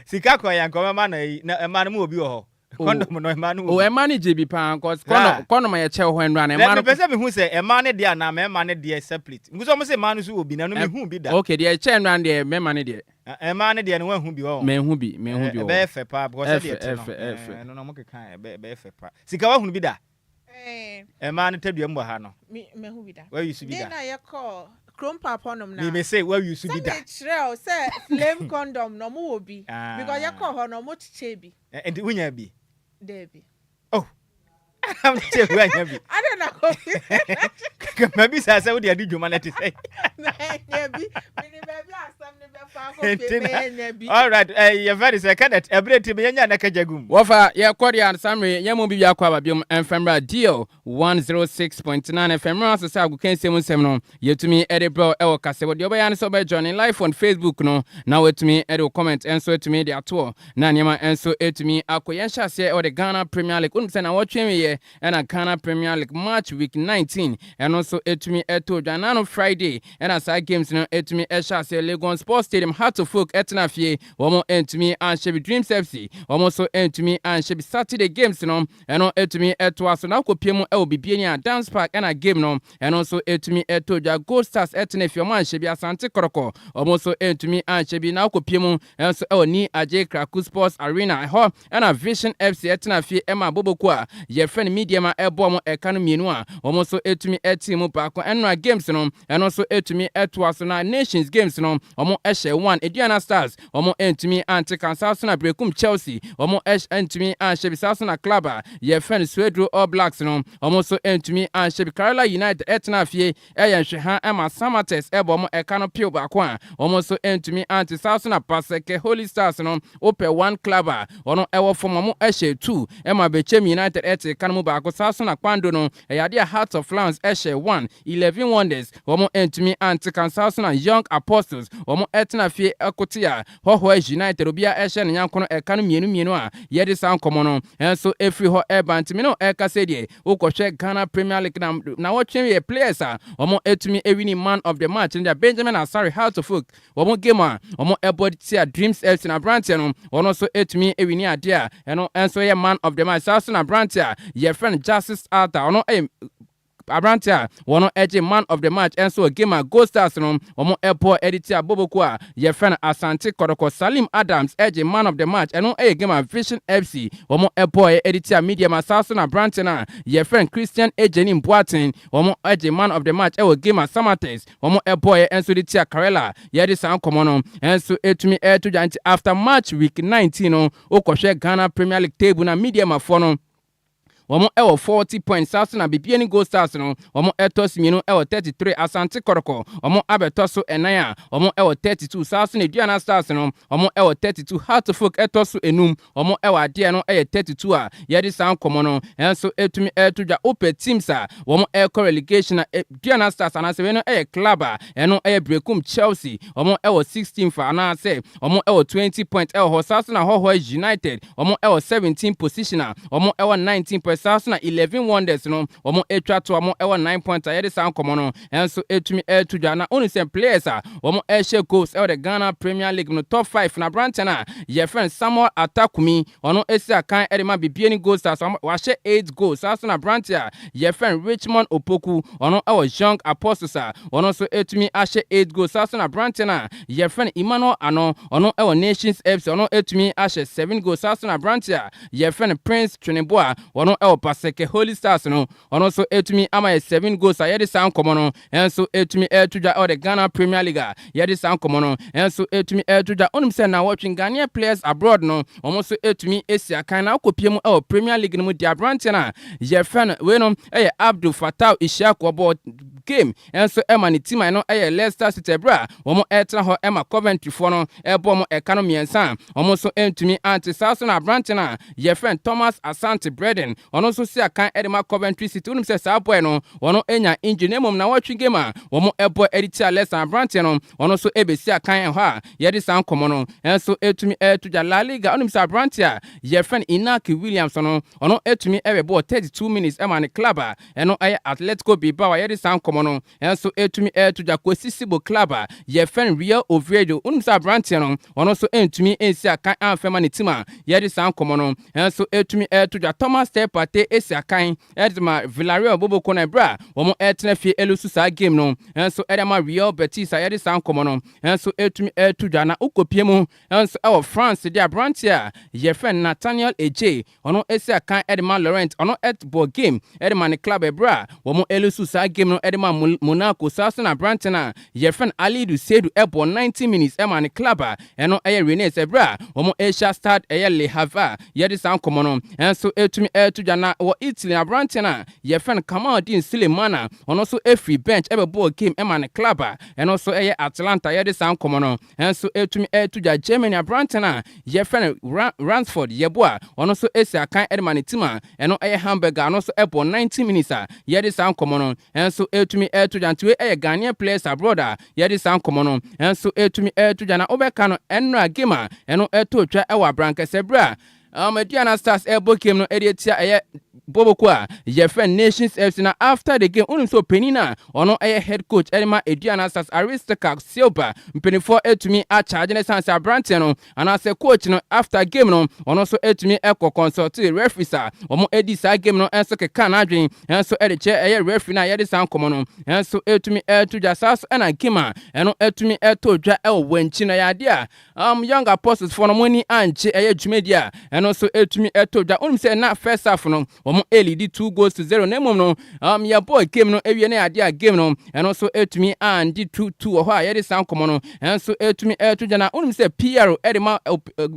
Sika kɔ yɛ anka ɔbɛma no ayi na ɛma no mu obi wɔ hɔ. Oh. Condom no ɛma no Oh, obi. ɛma no gye bi paa cause condom condom a yɛkyɛ wɔ hɔ nnora no Dɛ ɛma no. mepɛ sɛ mehu sɛ ɛmaa no deɛ anaa mɛɛma no deɛ separate. Nku sɛ ɔmo se mmaa no so wɔ bi na ɛno mehu bi da. Okay, deɛ ɛkyɛ nnora no deɛ mɛɛma no deɛ. Ɛmaa no deɛ no woanhu bi wɔ hɔ? Manhu bi, manhu bi wɔ hɔ. Ɛbɛyɛ fɛ paa because sɛdeɛ Ɛfɛ, ɛte no ɛfɛ, ɛfɛ. ɛno no ɔmo keka a ɛbɛyɛ fɛ paa. Sika woahunu bi da? Ɛmaa no tadua mu wɔ ha no. Me mahu bi da. Woayi so bi Day da? na yɛkɔɔ kurom paapɔ nom na. Me me se woayi so bi da. Sɛ mekyerɛ wo sɛ flame condom no ɔmo wɔ bi. Ah. Because yɛkɔɔ hɔ no ɔmo kyekyɛɛ bi. Nti wonya bi? Daabi. Oh. Kyɛ woanya bi. Adɛn na Kofi. Mabisa sɛ wode adi dwuma no te sɛ. Manya bi. Menim baabi a asɛm no bɛfa akɔ Nti pie na manya bi. all right eh, yɛfɛ ne sɛ Kenneth ɛberɛ nti meyɛnya na kagya gum. Wɔfa yɛkɔ deɛ a Samre yɛn mu bi biako aba biom ɛmfa mmra Deal 106.9 FM mmra so sɛ agokansie mu nsɛm no yɛtumi de brɛ wo ɛwɔ kasɛbɔ deɛ wobɛyɛ ne sɛ wobɛ join live on Facebook no na watumi de wo comment nso atumi de atoɔ na nneɛma nso atumi akɔ yɛn hyɛ aseɛ ɛwɔ the Ghana Premier League wonim sɛ na wɔtwe wieɛ ɛna Ghana Premier League March week 19 ɛno nso ɛtumi ɛtɔ dwa na no Friday ɛna saa games no ɛtumi ɛhyɛ aseɛ Legon Sports Stadium Hearts of Oak ɛtena fie wɔn ɛntumi anhyɛ bi Dreams FC wɔn nso ɛntumi anhyɛ bi Saturday games no ɛno ɛtumi ɛtoa so na wokɔpie mu ɛwɔ Bibiani a Dance Park ɛna game no ɛno nso ɛtumi ɛtɔ dwa Gold Stars ɛtena fie wɔn anhyɛ bi Asante Kɔtɔkɔ wɔn nso ɛntumi anhyɛ bi na wokɔpie mu ɛnso ɛwɔ Nii Adjei Kraku Sports Arena ɛhɔ Ɛna Vision FC tena fie ma Boboko a yɛfrɛ no Midiama bɔɔ wɔn ɛka no mmienu a wɔn nso tumi tee mu baako. Ɛnora games no ɛno nso tumi toa so na Nations games no wɔn hyɛ one. Aduana Stars wɔn ntumi ante ka saa nso na Berekum Chelsea wɔn ntumi anhyɛ bi saa nso na club a yɛfrɛ no Swedru All Blacks no wɔn nso ntumi anhyɛ bi. Karela United tena fie Ɛyɛ nhweha ma Samatex bɔ wɔn ɛka no pew baako a wɔn nso ntumi ante. Saa nso na Baseke Holy Stars no wopɛ one club a wɔn wɔ fam wɔn hyɛ two ma Bechem United te ka no mu baako. Saa nso na Kpando no ɛyɛ adeɛ a Hearts of Lions hyɛ one, Eleven Wonders wɔn ntumi ante ka. Saa nso na Young Apostles wɔn tena fie kote a Hɔhoa United obiara ɛhyɛ ne yanko no ɛka no mmienu mmienu a yɛde saa nkɔmmɔ no nso ɛfiri hɔ ɛreba. Nti me ne wo ɛrekasa yi deɛ wokɔhwɛ Ghana Premier League na nawɔtwe yɛ players a wɔn ɛtumi ɛwini man of the match no deɛ Benjamin Asare Hearts of Oak wɔn game a wɔn ɛbɔ tia Dreams FC na aberanteɛ no wɔn nso ɛtumi ɛwini adeɛ a ɛno nso yɛ man of the match. Saa nso na aberanteɛ a yɛfrɛ no Justice Arthur ɔno ɛyɛ Aberante a wɔn gye man of the match nso wɔ game a Gold Stars no wɔn bɔɔ de tia Boboko a yɛfrɛ no Asante Kɔtɔkɔ. Salim Adams gye man of the match, ɛno yɛ game a Vision FC wɔn bɔɔɛ de tia Medeama. Saa nso na aberante no a yɛfrɛ no Christian Agyenim Boateng wɔn gye man of the match wɔ game a Samatex wɔn bɔɔɛ nso de tia Karela. Yɛde saa nkɔmmɔ no nso tumi to dwa nti after match week 19 no wokɔhwɛ Ghana Premier League table no a Medeamafoɔ no Wɔn wɔ 40 points, saa nso na Bibiani Gold Stars no wɔn tɔ so mmienu wɔ 33, Asante Kɔtɔkɔ wɔn abɛtɔ so nnan a wɔn wɔ 32, saa nso na Aduana Stars no wɔn wɔ 32, Hearts of Oak tɔ so enum wɔn wɔ adeɛ no yɛ 32 a yɛde saa nkɔmmɔ no nso tumi to dwa. Wopɛ teams a wɔn rekɔ relegation a Aduana Stars anaasɛ wei no yɛ club a ɛno yɛ Berekum Chelsea wɔn wɔ 16th anaasɛ wɔn wɔ 20 points wɔ hɔ, saa nso na Hohoe United Wɔn wɔ 17 position a wɔn wɔ 19 points saa nso na 11 wonders no wɔn atwa to a wɔn wɔ 9 points a yɛde saa nkɔmɔ no nso atumi ɛreto dwa na wonim sɛ players a wɔn ɛrehyɛ goals ɛwɔ the Ghana Premier League no top 5 na aberanteɛ no a yɛfrɛ no Samuel Atakumi ɔno asi akan ɛde ma Bibiani Gold Stars wahyɛ 8 goals saa nso na aberanteɛ a yɛfrɛ no Richmond Opoku ɔno ɛwɔ Young Apostles a ɔno nso atumi ahyɛ 8 goals saa nso na aberanteɛ no a yɛfrɛ no Emmanuel Ano Ɔno wɔ Nations FC, ɔno atumi ahyɛ 7 goals. Saa nso na aberante a yɛfrɛ no Prince Tweneboa, ɔno wɔ Baseke Holy Stars no, ɔno nso atumi ama yɛ 7 goals a yɛde saa nkɔmmɔ no nso atumi ɛreto dwa wɔ the Ghana Premier League a yɛde saa nkɔmmɔ no nso atumi ɛreto dwa. Wonim sɛ nnawɔtwe Ghanaian players abroad no, wɔn nso atumi asi akan na akɔpie mu wɔ Premier League no mu. Deɛ aberanteɛ no a yɛfrɛ no wei no yɛ Abdul Fattah Ishiaku, ɔbɔɔ. game nso ma ne team a ɛno yɛ Leicester City ɛberɛ a wɔn retena hɔ ma Coventry foɔ no rebɔ wɔn ɛka no mmiɛnsa a wɔn nso ntumi ante. Saa nso na aberante no a yɛfrɛ no Thomas Asante Bredin ɔno nso si akan de ma Coventry City. Wonim sɛ saa boy no ɔno nya injury na mmom nawɔtwe game a wɔn bɔ de tia Leicester aberanteɛ no ɔno nso bɛsi akan ɛhɔ a yɛde saa nkɔmmɔ no nso tumi to dwa. La Liga wonim sɛ aberanteɛ a yɛfrɛ no Inaki Williams no ɔno tumi bɛbɔɔ 32 minutes ma ne club a ɛno yɛ Atletico Bilbao a yɛde saa nkɔmmɔ no nso tumi to dwa. Kɔsi Sibo club a yɛfrɛ no Real Oviedo wonim sɛ aberanteɛ no ɔno nso ntumi nsi akan amfɛ ma ne team a yɛde saa nkɔmmɔ no nso tumi to dwa. Thomas Partey si akan de ma Villarreal boboko no ɛberɛ a wɔn retena fie ɛlusu saa game no nso de ama Real Betis a yɛde saa nkɔmmɔ no nso tumi to dwa. Na wokɔpie mu nso wɔ France de aberanteɛ a yɛfrɛ no Nathaniel Adjei ɔno si akan de ma Lorient ɔno bɔ game de ma ne club ɛberɛ a wɔn ɛlusu saa game no de ma Monaco. Saa so na aberanteɛ no a yɛfrɛ no Alidu Seidu bɔ 90 minutes ma ne club a ɛno yɛ Rennes ɛberɛ a wɔn ɛhyia Stade ɛyɛ Le Havre a yɛde saa nkɔmmɔ no nso tumi to dwa. Na wɔ Italy aberanteɛ no a yɛfrɛ no Kamaldeen Sulemana ɔno nso firi bench ɛbɛbɔɔ game ma ne club a ɛno nso ɛyɛ Atalanta yɛde saa nkɔmmɔ no nso tumi to dwa. Germany aberanteɛ no a yɛfrɛ no Ransford Yeboah ɔno nso si akan de ma ne team a ɛno ɛyɛ Hamburg a ɔno nso bɔ 90 minutes a yɛde saa nkɔmmɔ no nso tumi to dwa. Nti wei ɛyɛ Ghanaian players abroad a yɛde saa nkɔmmɔ no nso tumi to dwa. Na wobɛka no ɛnnora game a ɛno ɛtɔ twa ɛwɔ abrankɛsɛ berɛ a Aduana Stars ɛbɔ game no ɛde atia ɛyɛ Boboko a yɛfrɛ Nations FC. Na after the game wonim sɛ ɔpanin a ɔno ɛyɛ head coach ɛde ma Aduana Stars, Aristarchus Silva, mpanimfoɔ atumi akyagye ne san sɛ aberanteɛ no anaasɛ coach no after game no ɔno nso atumi ɛkɔ consult referees a wɔn adi saa game no nso keka n'adwene nso ɛde kyɛ ɛyɛ referee no a yɛde saa nkɔmɔ no nso atumi ɛto dwa. Saa so ɛna game a ɛno atumi ɛtɔ dwa ɛwɔ wɔn akyi no yɛ adeɛ a Young Apostles foɔ no wɔn ani angye ɛyɛ dwumadi a ɛno nso atumi ɛtɔ dwa. Wonim sɛ na first half no wɔn ɛlead 2 goals to 0, na mmom no yɛbɔɔ game no awie na yɛadeɛ a game no ɛno nso atumi andi 2-2 wɔ hɔ a yɛde saa nkɔmɔ no ɛnso atumi ɛto dwa. Na wonim sɛ PR ɛde ma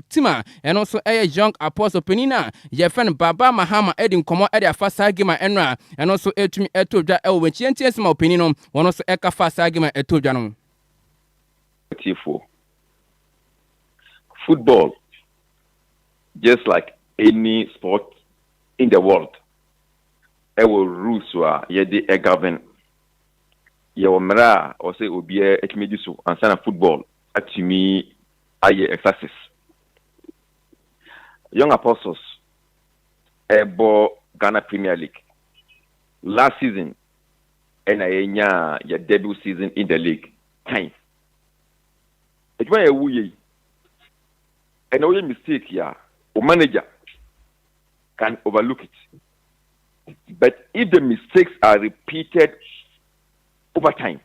team a ɛno nso ɛyɛ Young Apostle panin a yɛfrɛ no Baba Mahama ɛde nkɔmɔ ɛde afa saa game a ɛno a ɛno nso atumi ɛtɔ dwa ɛwɔ wɔn akyi. Yɛntie nsɛm a ɔpanin no wɔn nso ɛka fa saa game a ɛtɔ dwa no. Tiefoɔ, football, just like any sport in the world, ɛwɔ rules a yɛde ɛgovern. Yɛwɔ mmerɛ a ɔsɛ obiara atumi di so ansa na football atumi ayɛ exercise. Young Apostles ɛbɔ Ghana Premier League last season, ɛna yɛnya yɛ debut season in the league time. Adwuma yɛ ɛwu yɛ yi, ɛna woyɛ mistake a, o manager can overlook it, but if the mistakes are repeated over time.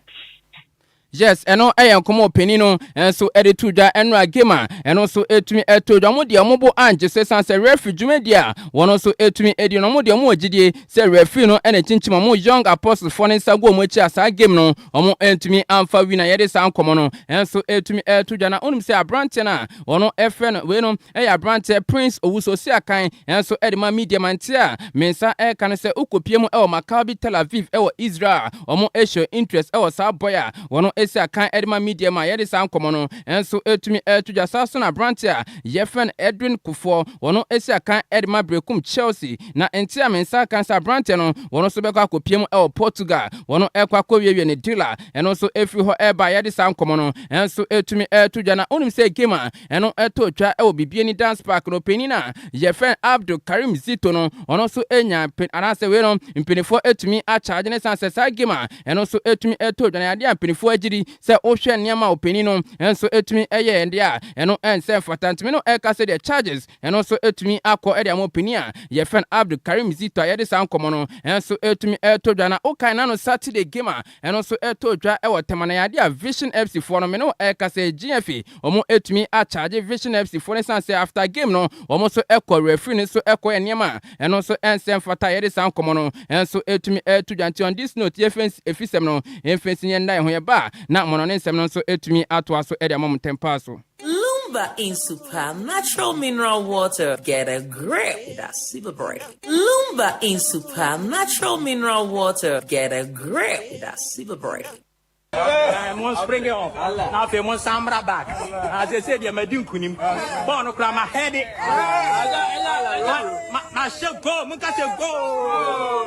Yes, ɛno ɛyɛ nkɔmɔ ɔpanin no nso ɛde to dwa ɛno game a ɛno nso ɛtumi ɛto dwa. Ɔmo deɛ ɔmo bo angye so san sɛ referee dwumadi a wɔn nso ɛtumi ɛdi no, ɔmo deɛ ɔmo wɔ gyidie sɛ referee no ɛna kyinkyim ɔmo Young Apostles foɔ ne nsa gu ɔmo akyi a saa game no ɔmo ɛntumi amfa win a yɛde saa nkɔmɔ no ɛnso ɛtumi ɛto dwa. Na onim sɛ aberanteɛ no a ɔno ɛfrɛ no wei no ɛyɛ aberanteɛ Prince Owusu osi akan ɛnso ɛde ma Medeama nti a me nsa ɛka no sɛ wokɔpie mu ɛwɔ Maccabi Tel Aviv ɛwɔ Israel, ɔmo ɛhyɛ interest ɛwɔ saa boy a wɔno esi akan ɛde ma Medeama a yɛde saa nkɔmɔ no ɛnso ɛtumi ɛto dwa. Saa so na aberante a yɛfrɛ no Edwin Kufuor, wɔno esi akan ɛde ma Berekum Chelsea. Na nti a me nsa kan sɛ aberante no wɔno nso bɛkɔ akɔpie mu ɛwɔ Portugal, wɔno ɛkɔ akɔwiewie ne deal a ɛno nso ɛfiri hɔ ɛba a yɛde saa nkɔmɔ no ɛnso ɛtumi ɛto dwa. Na wonim sɛ game a ɛno ɛtɔ twa ɛwɔ Bibiani Dance Park no, panin a yɛfrɛ Abdul Karim Zito no ɔno nso anya anaasɛ wei no mpanimfoɔ ɛtumi akyagye ne san sɛ saa game a ɛno nso ɛtumi ɛtɔ dwa na yadeɛ a mpanimfoɔ agyiri sɛ wohwɛ nneɛma a ɔpanin no nso ɛtumi ɛyɛ ɛdeɛ a ɛno ɛnsɛ mfata. Ntumi no ɛka sɛ deɛ charges ɛno nso ɛtumi akɔ ɛde ama ɔpanin a yɛfrɛ no Abdul Karim Zito a yɛde saa nkɔmmɔ no ɛnso ɛtumi ɛtɔ dwa. Na wokae na no Saturday game a ɛno nso ɛtɔ dwa ɛwɔ Tɛma na yadeɛ a Vision FC foɔ no me no ɛka sɛ GFA wɔn ɛtumi akyagye Vision FC foɔ no san sɛ after game no wɔn nso ɛkɔ referee no nso ɛkɔ yɛ nneɛma a ɛno nso ɛnsɛ mfata a yɛde saa nkɔmmɔ no ɛnso ɛtumi ɛto dwa. Nti on this note, yɛfɛ efisɛm no mfɛnsi yɛn nda yɛn ho yɛ ba na mmɔnɔ ne nsɛm no nso ɛtumi atoa so ɛde ama mo ntɛm paa so. Loom. Lumba in Super Natural Mineral Water. Get a grip with that super break. Lumba in Super Natural Mineral Water. Get a grip with that super break. Mo spring it up na afei mo nsan mmra back. Na sese deɛ madi nkunim. Bɔɔl no koraa ma head it. Ma ma hyɛ goal. Mo nka sɛ goal.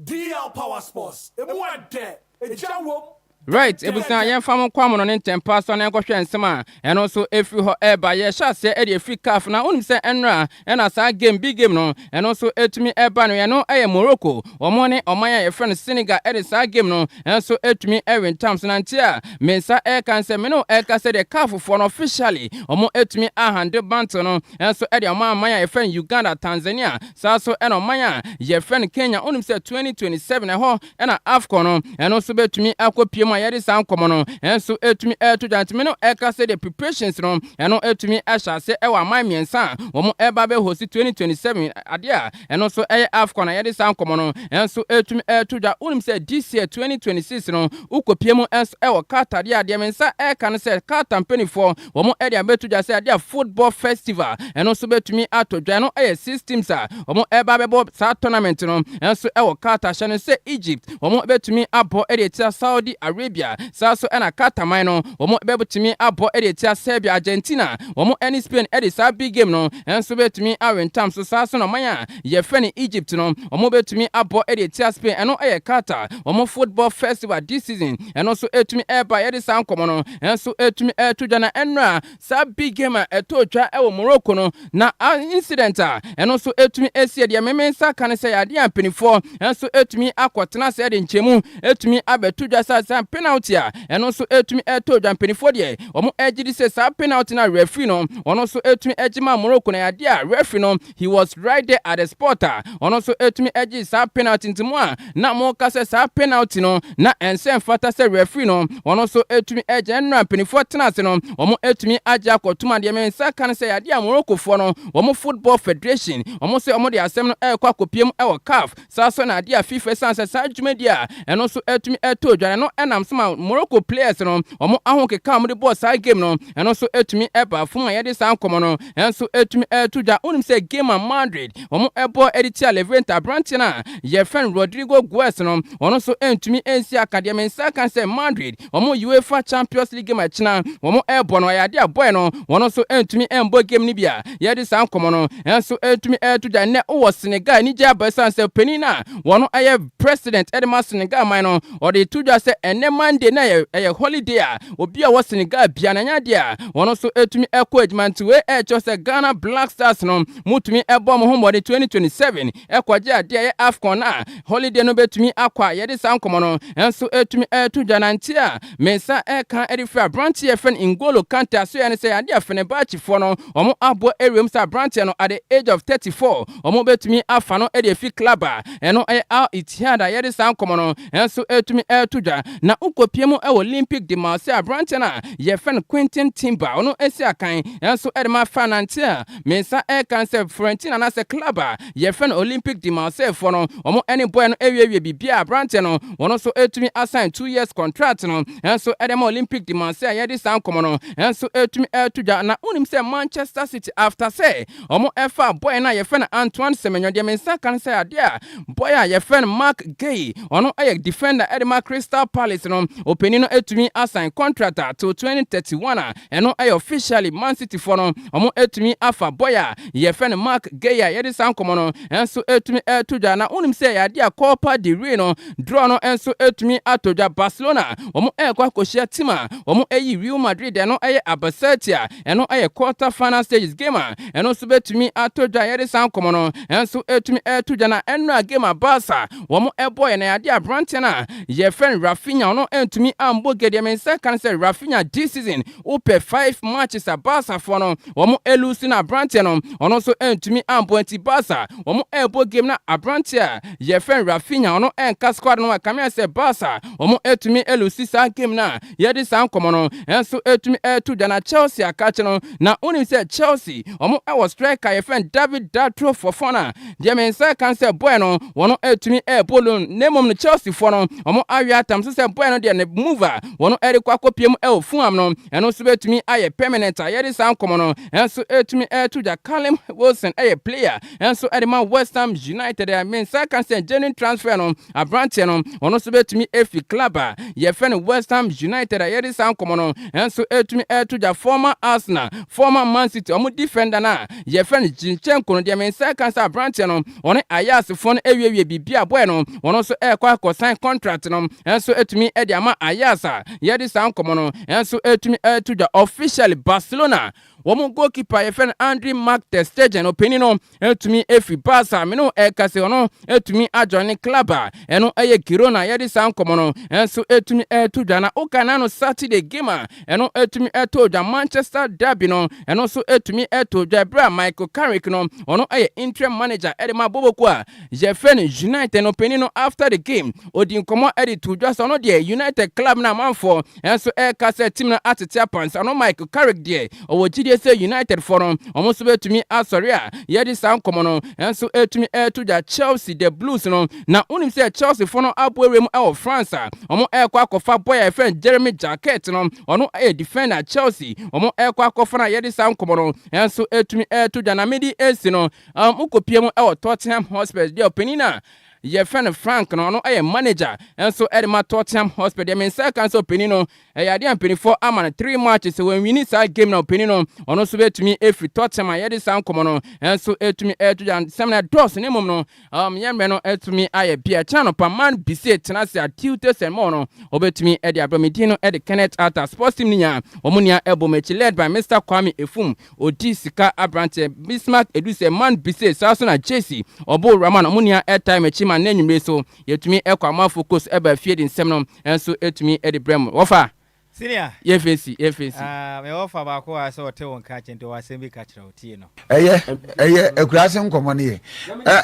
DL Power Sports, emu ɛdɛ, egya wom. Right, abusua, yɛmfa mo nkɔ amono ne ntɛmpa so na yɛnkɔhwɛ nsɛm a ɛno nso ɛfiri hɔ ɛreba. Yɛhyɛ aseɛ de afiri CAF na wonim sɛ ɛnnora ɛna saa game, big game no, ɛno nso ɛtumi ɛba no. Ɛno ɛyɛ Morocco, wɔn ne ɔman a yɛfrɛ no Senegal ɛde saa game no ɛnso ɛtumi ɛwentam so. Nante a me nsa ɛreka sɛ me ne wo ɛreka sɛ deɛ CAF foɔ no officially wɔn ɛtumi ahande banto no ɛnso ɛde ɔman aman a yɛfrɛ no Uganda, Tanzania, saa so ɛna ɔman a yɛfrɛ no Kenya. Wonim sɛ 2027 ɛhɔ ɛna AFCON no ɛno nso bɛtumi akɔpie mu a yɛde saa nkɔmmɔ no ɛnso ɛtumi ɛto dwa. Ntumi no ɛka sɛ deɛ preparations no ɛno ɛtumi ɛhyɛ ase ɛwɔ aman mmiɛnsa a wɔn ɛba bɛ host 2027 adeɛ a ɛno nso ɛyɛ AFCON a yɛde saa nkɔmmɔ no ɛnso ɛtumi ɛto dwa. Wonim sɛ this year 2026 no, wokɔpie mu ɛnso ɛwɔ Qatar deɛ, adeɛ me nsa ɛka no sɛ Qatar mpanimfoɔ wɔn ɛde abɛto dwa sɛ adeɛ a football festival ɛno nso bɛtumi atɔ dwa. Ɛno ɛyɛ six teams a wɔn ɛba bɛbɔ saa tournament no ɛnso ɛwɔ Qatar. Hyɛ no sɛ Egypt wɔn bɛtumi abɔ ɛde atia Saudi Arabia, saa so ɛna Qatar man no wɔn bɛtumi abɔ ɛde atia Serbia. Argentina wɔn ɛne Spain ɛde saa big game no ɛnso bɛtumi awentam so. Saa so na ɔman a yɛfrɛ no Egypt no wɔn bɛtumi abɔ ɛde atia Spain. Ɛno ɛyɛ Qatar wɔn football festival this season ɛno nso ɛtumi ɛreba. Yɛde saa nkɔmɔ no ɛnso ɛtumi ɛɛto dwa. Na ɛnora saa big game a ɛtɔ twa ɛwɔ Morocco no na incident a ɛno nso ɛtumi ɛsi, deɛ meme nsa ka no sɛ yɛadeɛ a mpanimfoɔ ɛnso ɛtumi akɔtena sɛ ɛde nkyɛmu ɛtumi abɛto dwa sɛ saa penalty a ɛno nso ɛtumi ɛtɔ dwa, mpanimfoɔ deɛ wɔn ɛgye di sɛ saa penalty na referee no ɔno nso ɛtumi ɛgye ma Morocco na yɛadeɛ a referee no, he was right there at the spot a ɔno nso ɛtumi ɛgye saa penalty. Nti mu a na mo ka sɛ saa penalty no na ɛnsɛ mfata sɛ referee no ɔno nso ɛtumi ɛgye. Ɛnora mpanimfoɔ tena ase no, wɔn ɛtumi agye akɔtum. Adeɛ me nsa ka no sɛ yɛadeɛ a Moroccofoɔ no wɔn football federation wɔn sɛ wɔn de asɛm no ɛrekɔ akɔpiem ɛwɔ CAF, saa so na adeɛ a FIFA san sɛ saa dwumadi a ɛno nso ɛtumi ɛtɔ dwa no ɛnam so ma Morocco players no wɔn ahokeka a wɔde bɔɔ saa game no ɛno nso ɛtumi ɛba fam a yɛde saa nkɔmɔ no ɛnso ɛtumi ɛto dwa. Wonim sɛ game a Madrid wɔn ɛbɔ ɛde tia Levante, aberanteɛ no a yɛfrɛ no Rodrygo Goes no, ɔno nso ɛntumi ɛnsi akadeɛ. Me nsa ka sɛ Madrid wɔn UEFA Champions League game akyina wɔn ɛrebɔ no, ɛyɛ adeɛ a boy no wɔn nso ɛntumi ɛmbɔ game no bi a yɛde saa nkɔmɔ no ɛnso ɛtumi ɛto dwa. Nnɛ wowɔ Senegal anigye aba ɛsiane sɛ panin no a wɔn ɛyɛ president ɛde ma Senegal man no ɔde to dwa sɛ ɛnnɛ Monday na ɛyɛ holiday a obi a wɔ Senegal bia na ɛnyɛ adeɛ a wɔn nso ɛtumi ɛkɔ adwuma. Nti wei ɛkyerɛ sɛ Ghana Black Stars no mutumi ɛbɔ mo ho mmɔden 2027 ɛkɔgye adeɛ ɛyɛ AFCON a holiday no bɛtumi akɔ a yɛde saa nkɔmɔ no ɛnso ɛtumi ɛto dwa. Nante a me nsa ɛka ɛde firi aberanteɛ yɛfrɛ no N'Golo Kante aso yɛ ne sɛ adeɛ a Fenerbahcefoɔ no wɔn aboɔ ewiem sɛ aberanteɛ no at the age of 34 wɔn bɛtumi afa no ɛde afi club a ɛno ɛyɛ Al Ittihad a yɛde saa nkɔmɔ no ɛnso ɛtumi ɛto dwa. Na wokɔpie mu ɛwɔ Olympique de Marseille, aberanteɛ no a yɛfrɛ no Quinten Timber, ɔno esi akan ɛnso ɛde ma fa. Nante a me nsa ɛka sɛ Fiorentina anaasɛ club a yɛfrɛ no Olympique de Marseille foɔ no wɔn ɛne boy no awiewie biribiara. Aberanteɛ no wɔn nso ɛtumi asign 2 years contract no ɛnso ɛde ma Olympique de Marseille a yɛde saa nkɔmɔ no ɛnso ɛtumi ɛto dwa. Na wonim sɛ Manchester City, after sɛ wɔn ɛfa boy no a yɛfrɛ no Antoine Semenyo, deɛ me nsa ka no sɛ adeɛ a boy a yɛfrɛ no Marc Guehi, ɔno ɛyɛ defender ɛde ma Crystal Palace no, opanin no ɛtumi asign contract a till 2031 a ɛno ɛyɛ officially Man City foɔ no wɔn ɛtumi afa boy a yɛfrɛ no Marc Guehi a yɛde saa nkɔmɔ no ɛnso ɛtumi ɛto dwa. Na wonim sɛ yɛade a Copa del Rey no draw no ɛnso ɛtumi atɔ dwa. Barcelona wɔn ɛrekɔ akɔhyia team a wɔn ɛyi Real Madrid, ɛno ɛyɛ Albacete a ɛno ɛyɛ quarter final stages game a ɛno nso bɛtumi atɔ dwa. Yɛde saa nkɔmɔ no ɛnso ɛtumi ɛto dwa. Na ɛno a game a Barca wɔn ɛbɔ yɛ na yɛade aberanteɛ no a yɛfrɛ no Raphinha, ɔno ɛntumi ambɔ gedeɛ. Me nsa ka no sɛ Raphinha this season wopɛ five matches a Barcafoɔ no wɔn ɛlose no, aberanteɛ no ɔno nso ɛntumi ambɔ. Nti Barca wɔn ɛrebɔ game na aberanteɛ a yɛfrɛ no Raphinha ɔno ɛnka squad no a kamea sɛ Barca wɔn ɛtumi ɛlose saa game no a yɛde saa nkɔmɔ no ɛnso ɛtumi ɛto dwa. Na Chelsea akakye no, na wonim sɛ Chelsea wɔn ɛwɔ striker yɛfrɛ no David Datro Fofana. Deɛ me nsa ka sɛ boy no wɔn ɛtumi ɛrebɔ loan, na mmom no Chelsea foɔ no wɔn awe atam so sɛ Boy no deɛ ne move a wɔn ɛde kɔ akɔpie mu ɛwɔ Fulham no ɛno nso bɛtumi ayɛ permanent a yɛde saa nkɔmɔ no nso ɛtumi ɛto dwa. Callum Wilson ɛyɛ player nso ɛde ma West Ham United a me nsa ka sɛ genuine transfer no aberanteɛ no ɔno nso bɛtumi afi club a yɛfrɛ no West Ham United a yɛde saa nkɔmɔ no nso ɛtumi ɛto dwa. Former Arsenal, former Man City ɔmo defender no a yɛfrɛ no Zinchenko no deɛ me nsa ka sɛ aberanteɛ no ɔne Ajaxfoɔ no awiewie biribi a boy no ɔno nso ɛrekɔ akɔ sign contract no nso atumi de ama Ajax a yɛde saa nkɔmɔ no nso atumi ɛto dwa. Officially Barcelona wɔn goalkeeper yɛfrɛ no Andre Marc ter Stegen, ɔpanin no atumi afiri Barca me no ɛka sɛ ɔno atumi ajoin club a ɛno ɛyɛ Girona, yɛde saa nkɔmɔ no nso atumi ɛto dwa. Na woka na no Saturday game a ɛno atumi ɛto dwa, Manchester derby no, ɛno nso atumi ɛto dwa ɛberɛ a Michael Carrick no ɔno ɛyɛ interim manager ɛde ma Boboko a yɛfrɛ no United no, panin no after the game odi nkɔmɔ ɛde to dwa sɛ ɔno deɛ United club no amanfoɔ ɛnso ɛreka sɛ team no atete apansa, ɔno Michael Carrick deɛ ɔwɔ gyidie sɛ United foɔ no ɔmo nso bɛtumi asɔre a yɛde saa nkɔmɔ no ɛnso ɛtumi ɛto dwa. Chelsea, the Blues no, na wonim sɛ Chelsea foɔ no aboa mu ɛwɔ France a ɔmo ɛrekɔ akɔfa boy a yɛfrɛ no Jeremy Jacquet no, ɔno ɛyɛ defender, Chelsea ɔmo ɛrekɔ akɔfa no a yɛde saa nkɔmɔ no ɛnso ɛtumi ɛto dwa. Na mede esi no wokɔpie mu ɛwɔ Tottenham Hotspur deɛ, ɔpanin a yɛfrɛ no Frank no, ɔno ɛyɛ manager ɛnso ɛde ma Tottenham Hotspur deɛ, me nsa ka sɛ ɔpanin no ɛyɛ adeɛ a mpanimfoɔ ama no three matches, sɛ wɔnwini saa game na ɔpanin no ɔno nso bɛtumi efiri Tottenham a yɛde saa nkɔmɔ no ɛnso ɛtumi ɛto dwa. Nsɛm no ɛdɔɔso ne mmom no yɛn mmerɛ no ɛtumi ayɛ bia kyɛn no pa man bise tena ase a Tuesday sɛ mɔ no ɔbɛtumi ɛde abrɛ. Me din no ɛde Kenneth Arthur. Sports team no nyinaa wɔn nia ɛbɔ mu akyi, led by Mr Kwame Efum odi sika aberanteɛ Bismarck Edusɛ man bise saa so na JC ɔbo Rahman ɔmo nia ɛtae m'akyi ma n'anwummere so yɛtumi ɛkɔ amanfo kos ɛba fie de nsɛm no ɛnso ɛtumi ɛde brɛ mu wɔfa. Senior. Yɛfɛsi yɛfɛsi. Ah, me wɔfa baako a sɛ ɔte wo nka kyɛ nti ɔwɔ asɛm bi ka kyerɛ wo, tie no. Ɛyɛ akuraase nkɔmɔ no yɛ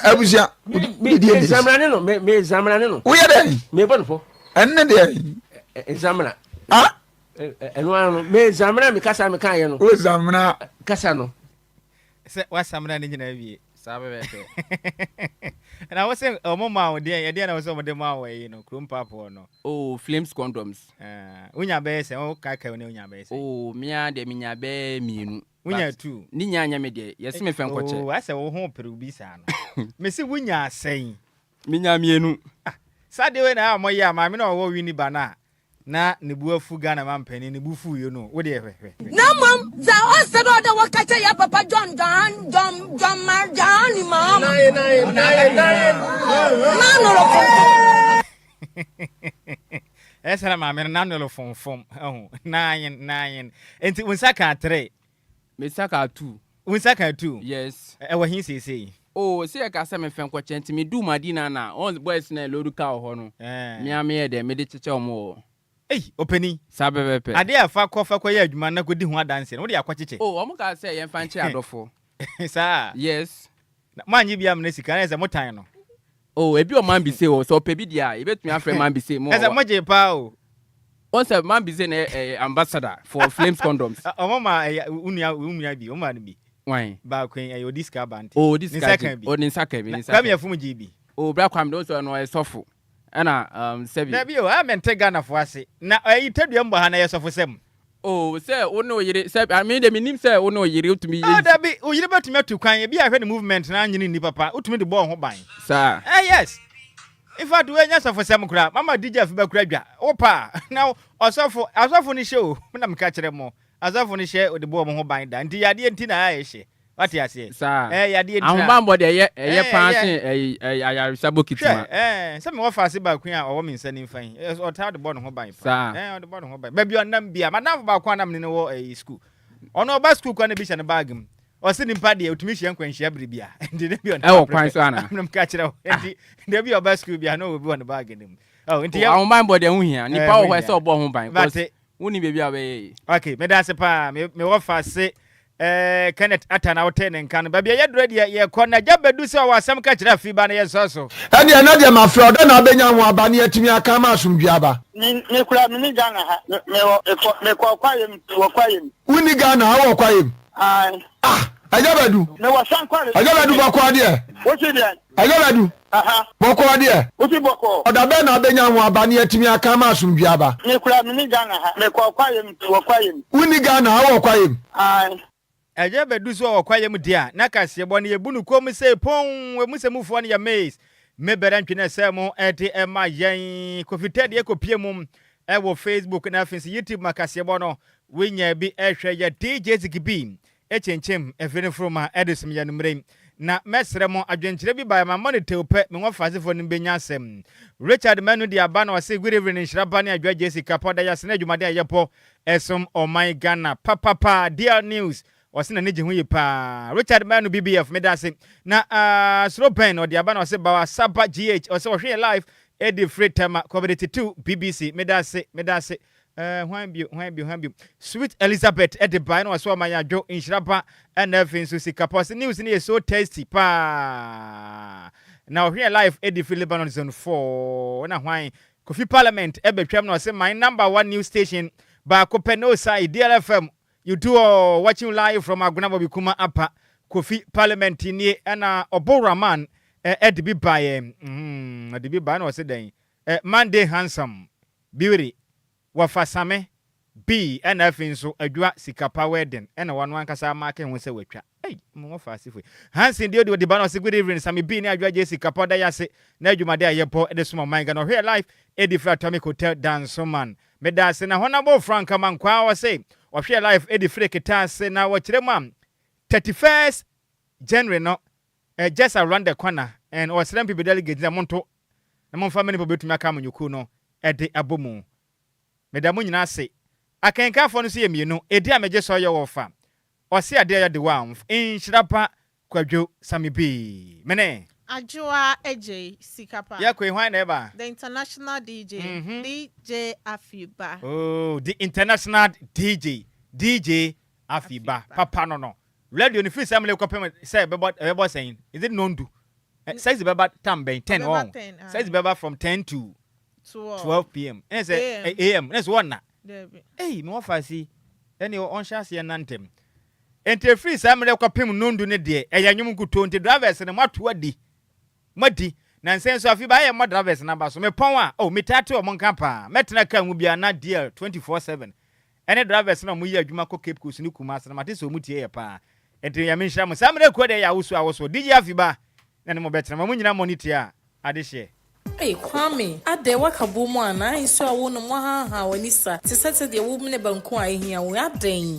abusua. Me zamra ne no, me zamra ne no. Woyɛ dɛ. Me bɔ no fɔ. Ɛnne deɛ. Zamra. Ah. Ɛno ara no me zamra, me kasa me kan yɛ no. Wo zamra. Kasa no. Sɛ wasamra ne nyinaa wie. Saa bɛbɛɛpɛ. Na wo sɛ ɔmo ma wo deɛ ɛdeɛ na wo sɛ ɔmo de ma wo ɛyi no kurom papoɔ no. Oh, Flames condoms. Wonya bɛyɛ sɛ wo kaka ne wonya bɛyɛ sɛ. Oh, mea deɛ menya bɛyɛ mmienu. Wonya two. Ne nya nyɛ me deɛ yɛsi me fɛn kɔkyɛ. Oh, asɛ wo ho pere bi saa no. Mesi wonya asɛn. Menya mmienu. Ah, saa deɛ wei na a wɔyɛ a maame na ɔwɔ wini ba no a na ne bu afu Ghana ma mpanin ne bu fu yɛ no wo deɛ hwɛ hwɛ. Na mbom dza ɔsɛ dɛ ɔda wɔka kyerɛ hɛn papa John Dwan John John Mar Dwan Mahama n'ano rofonfom. Ɛyɛ sɛ na maame no n'ano rofonfom ɛho naayen naayen nti wo nsa kaa tere. Me nsa kaa two. Wo nsa kaa two? Yes. Ɛwɔ he seesei? Oh, sɛ yɛka sɛ mefɛ nkɔkyɛ nti meduu Madina na wɔn boys na load car wɔ hɔ no, me ara meyɛ dɛ mede kyekyɛ wɔn wɔ hɔ. Ei, ɔpanin. Saa pɛpɛpɛ. Adeɛ a fa kɔ fa kɔyɛ adwuma na kɔdi ho adanseɛ no, wode akɔkyekyɛ? Oh, wɔn kaa sɛ yɛmfa nkyɛ adɔfoɔ. Saa? Yes. Na moannye bi ammena sika, na ɛsɛ sɛ motan no. Oh, ebi wɔ Mambise hɔ, sɛ ɔpɛ bi deɛ a, yɛbɛtumi afrɛ Mambise mo. Ɛsɛ mogyee paa o. Wɔn sɛ Mambise na ɛyɛ ambassador for Flames condoms. Ɔmo ma ɛyɛ wo nua wo nua bi, ɔmo ma no bi. Wan? Baako yi ɛyɛ odi sika ba nti. Oh, odi sika Ne nsa gye. ka bi. Oh, ne nsa ka bi, ne nsa ka Kwame bi. Afum gyee bi. Oh, bra Kwame de, wo sɛ ɔno ɔyɛ sɔfo. Ɛna um, sɛbi. Dabi o, a mente Ghanafoɔ ase. Na ɛyi tadua mbɔ ha na ɛyɛ sɔfosɛm. Oh, sɛ wo ne wo yere, sɛ, I mean de menim sɛ wo ne wo yere wotumi Oh, yɛ. dabi, wo yere bɛtumi atu kwan, ebi a hwɛ ne movement na anyini nni papa, wotumi de bɔ wo ho ban. Saa. Eh, yes. In fact, wei nyɛ sɔfosɛm koraa. Mama DJ afi bɛkora dwa. Wo pa a, na ɔsɔfo, asɔfo no hyɛ o, na meka kyerɛ mo. Asɔfo no hyɛ de bɔ wɔn ho ban da. Nti yadeɛ nti na ayɛ hyɛ. Wate aseɛ? Saa. Eh, yadeɛ nti na. Ahobanbɔ deɛ ɛyɛ, ɛyɛ Eh, paa ɛyɛ. sen ɛyi, ɛyi ayaresa bokiti Hwɛ, ma. eh, sɛ mewɔ faase baako yi a ɔwɔ me nsa nimfa yi, eh, ɔtaa de bɔ ne ho ban paa. Saa. Eh, ɔde bɔ ne ho ban. Baabi a ɔnam bia, madamfo baako a na mene no wɔ ɛyi sukuu. Ɔno ɔba sukuu koraa na ebi hyɛ ne baage mu. Ɔse nipa deɛ otumi hyia nkwanhyia bere bia. Nti da bi ɔnam Ɛwɔ kwan so anaa? Nam ka kyerɛ wo. Nti da bi ɔba sukuu bia na ɔwɔ bi wɔ ne baage no mu. Oh, nti Oh, yɛ. ahobanbɔ deɛ ho hia. Nipa Eh, wɔ ho hɔ hia. ɛsɛ ɔbɔ ho ban. Mate. Cause wonni baabi a wobɛyɛ yi. Okay, meda ase paa. Me me wɔ fa se eh, Kenneth Atta na wotee ne nka no. Baabi a yɛdurɛ deɛ yɛkɔ na gya bɛdu sɛ ɔwɔ asɛm ka kyerɛ afi ba no yɛnsɔ so. Ɛnneɛ na deɛ mafrɛ wo, dɛn na wobɛnya ho aba na yɛatumi aka ama asomdwoeɛ aba? Me me kura me ni Ghana ha me me wɔ mekɔ mekɔ kwaeɛ mu wɔ kwaeɛ mu. Wonni Ghana ha wɔ kwaeɛ mu? Ae. Ah! Agya Badu. Mewɔ Sankware. Agya Badu bɔkɔɔ deɛ. Wosi deɛn? Agya Badu. Aha. Bɔkɔɔ deɛ. Wosi bɔkɔɔ. Ɔda bɛn na abɛnya ho aba ne yɛatumi aka ama asomdwie aba? Me koraa menni Ghana ha. Mekɔɔ kwaeɛ mu, wɔ kwaeɛ mu. Wonni Ghana ha, wowɔ kwaeɛ mu? Ae. Agya Badu so wɔ kwaeɛ mu deɛ a, na kaseɛbɔ no yɛbu no komm sei pon, emu sɛ mufoɔ no yɛ maize. Me bɛrɛ ntwe na ɛsɛ mo de ma yɛn. Kofi Ted yɛkɔpie mu wɔ Facebook na afei nso YouTube ma kaseɛbɔ no wonya bi hwɛ yɛ DJ Ziggy kyenkyem afiri no foroma de som yɛn anummerɛ yi. Na mɛsrɛ mo, adwenkyerɛ bi baeɛ, mammɔ no tew pɛ, me wɔfaasefoɔ no bɛnya asɛm. Richard Manu de aba na ɔse, Good evening, nhyira ba ne Adwoa Jesse Kapɔ, da yɛase ne adwumaden a yɛbɔ som ɔman Ghana papapa. DL News, ɔse n'ani gye ho yie paa. Richard Manu BBF, meda ase. Na uh, Soro Ben, ɔde aba na ɔse, Bawa Saba GH, ɔse ɔhwɛ yɛ live ɛde firi Tema, Community 2, BBC, meda ase, meda ase. Eh, hwan bio, hwan bio, hwan bio. Sweet Elizabeth de bae na ɔsɛ ɔma yɛn adwo, nhyira ba, ɛna afei nso sika pa. Ɔsɛ news no yɛ so tasty paa. Na ɔhwɛ yɛn live de firi Lebanon zone 4. Na hwan? Kofi Parliament ɛbɛtwam na ɔsɛ my number one news station baako pɛ no side DLFM. You do all watching live from Agona Bobby Kuma apa. Kofi Parliament nie ɛna Ɔbo Rahman ɛde bi baeɛ. Mm, ɛde bi baeɛ na ɔsɛ dɛn? Eh, Monday handsome. Beauty, wɔfa Same, Bee ɛna afei nso Adwoa Sikapa wedding ɛna wɔno ankasa amake ho sɛ watwa. Ei, mo wɔfa asefo yi. Hanson deɛ ɔde ɔde ba no ɔse good evening Same Bee ne Adwoa J Sikapa ɔda yase na adwumade a yɛbɔ de som ɔman Ghana ɔhwɛ yɛ live ɛdi firi Atomic Hotel Dansoman. Medaase na Honourable Frank Amankwaa ɔse ɔhwɛ yɛ live ɛdi firi Ketaase na wɔkyerɛ mu a 31st January no eh, just around the corner and ɔsrɛ MPP delegates sɛ monto na momfa mma nipa obetumi aka amanyɔkuo no de abɔ mu. Meda mo nyinaa ase. Akenkanfoɔ no nso yɛ mmienu. Edin a megye sɔ yɛ Wɔfa. Ɔse adeɛ a yɛde wo a mf nhyira pa Kwadwo Sammy B. Mene. Adwoa Adjei Sikapa. Yɛkɔ yi hwan na ɛba? The international DJ, DJ Afiba. Oh, the international DJ, DJ Afiba. Papa no no. Radio no firi saa mmerɛ kɔpem sɛ ɛbɛbɔ ɛbɛbɔ sɛn? Is it nondu? Sexy bɛba tam bɛn? 10 Ɔbɛba wɔn. 10, ah. Sexy bɛba from 10 to 12. 12 pm. Ɛne sɛ AM. AM. Ɛne sɛ wɔnna. Dabi. Ei, me wɔfa si. Ɛne ɔnhyɛ aseɛ nna ntɛm. Nti ɛfiri saa mmerɛ kɔpem nondu no deɛ, ɛyɛ nnwom nkutoo. Nti drivers no, moato adi. Moadi. Nansa yi nso, afei baayɛ mmɔ drivers no aba so. Mepɔn a, oh, metaa te wɔn nka paa. Mɛtena kaa mu biara na DL 24/7. Ɛne drivers no a wɔyɛ adwuma kɔ Cape Coast ne Kumasi no, mate sɛ wɔn tie yɛ paa. Nti Nyame nhyira mo. Saa mmerɛ kuo deɛ yɛ awosuo awosoɔ. DJ Afiba na ne mo bɛtena. Ma mo nyina mmɔ ne tie a adehyeɛ. Ei Kwame, adɛn woaka bom anaa? Nsuo a wonom woahaahaa w'ani sa te sɛ sɛdeɛ womene banku a ahia wo yi, adɛn?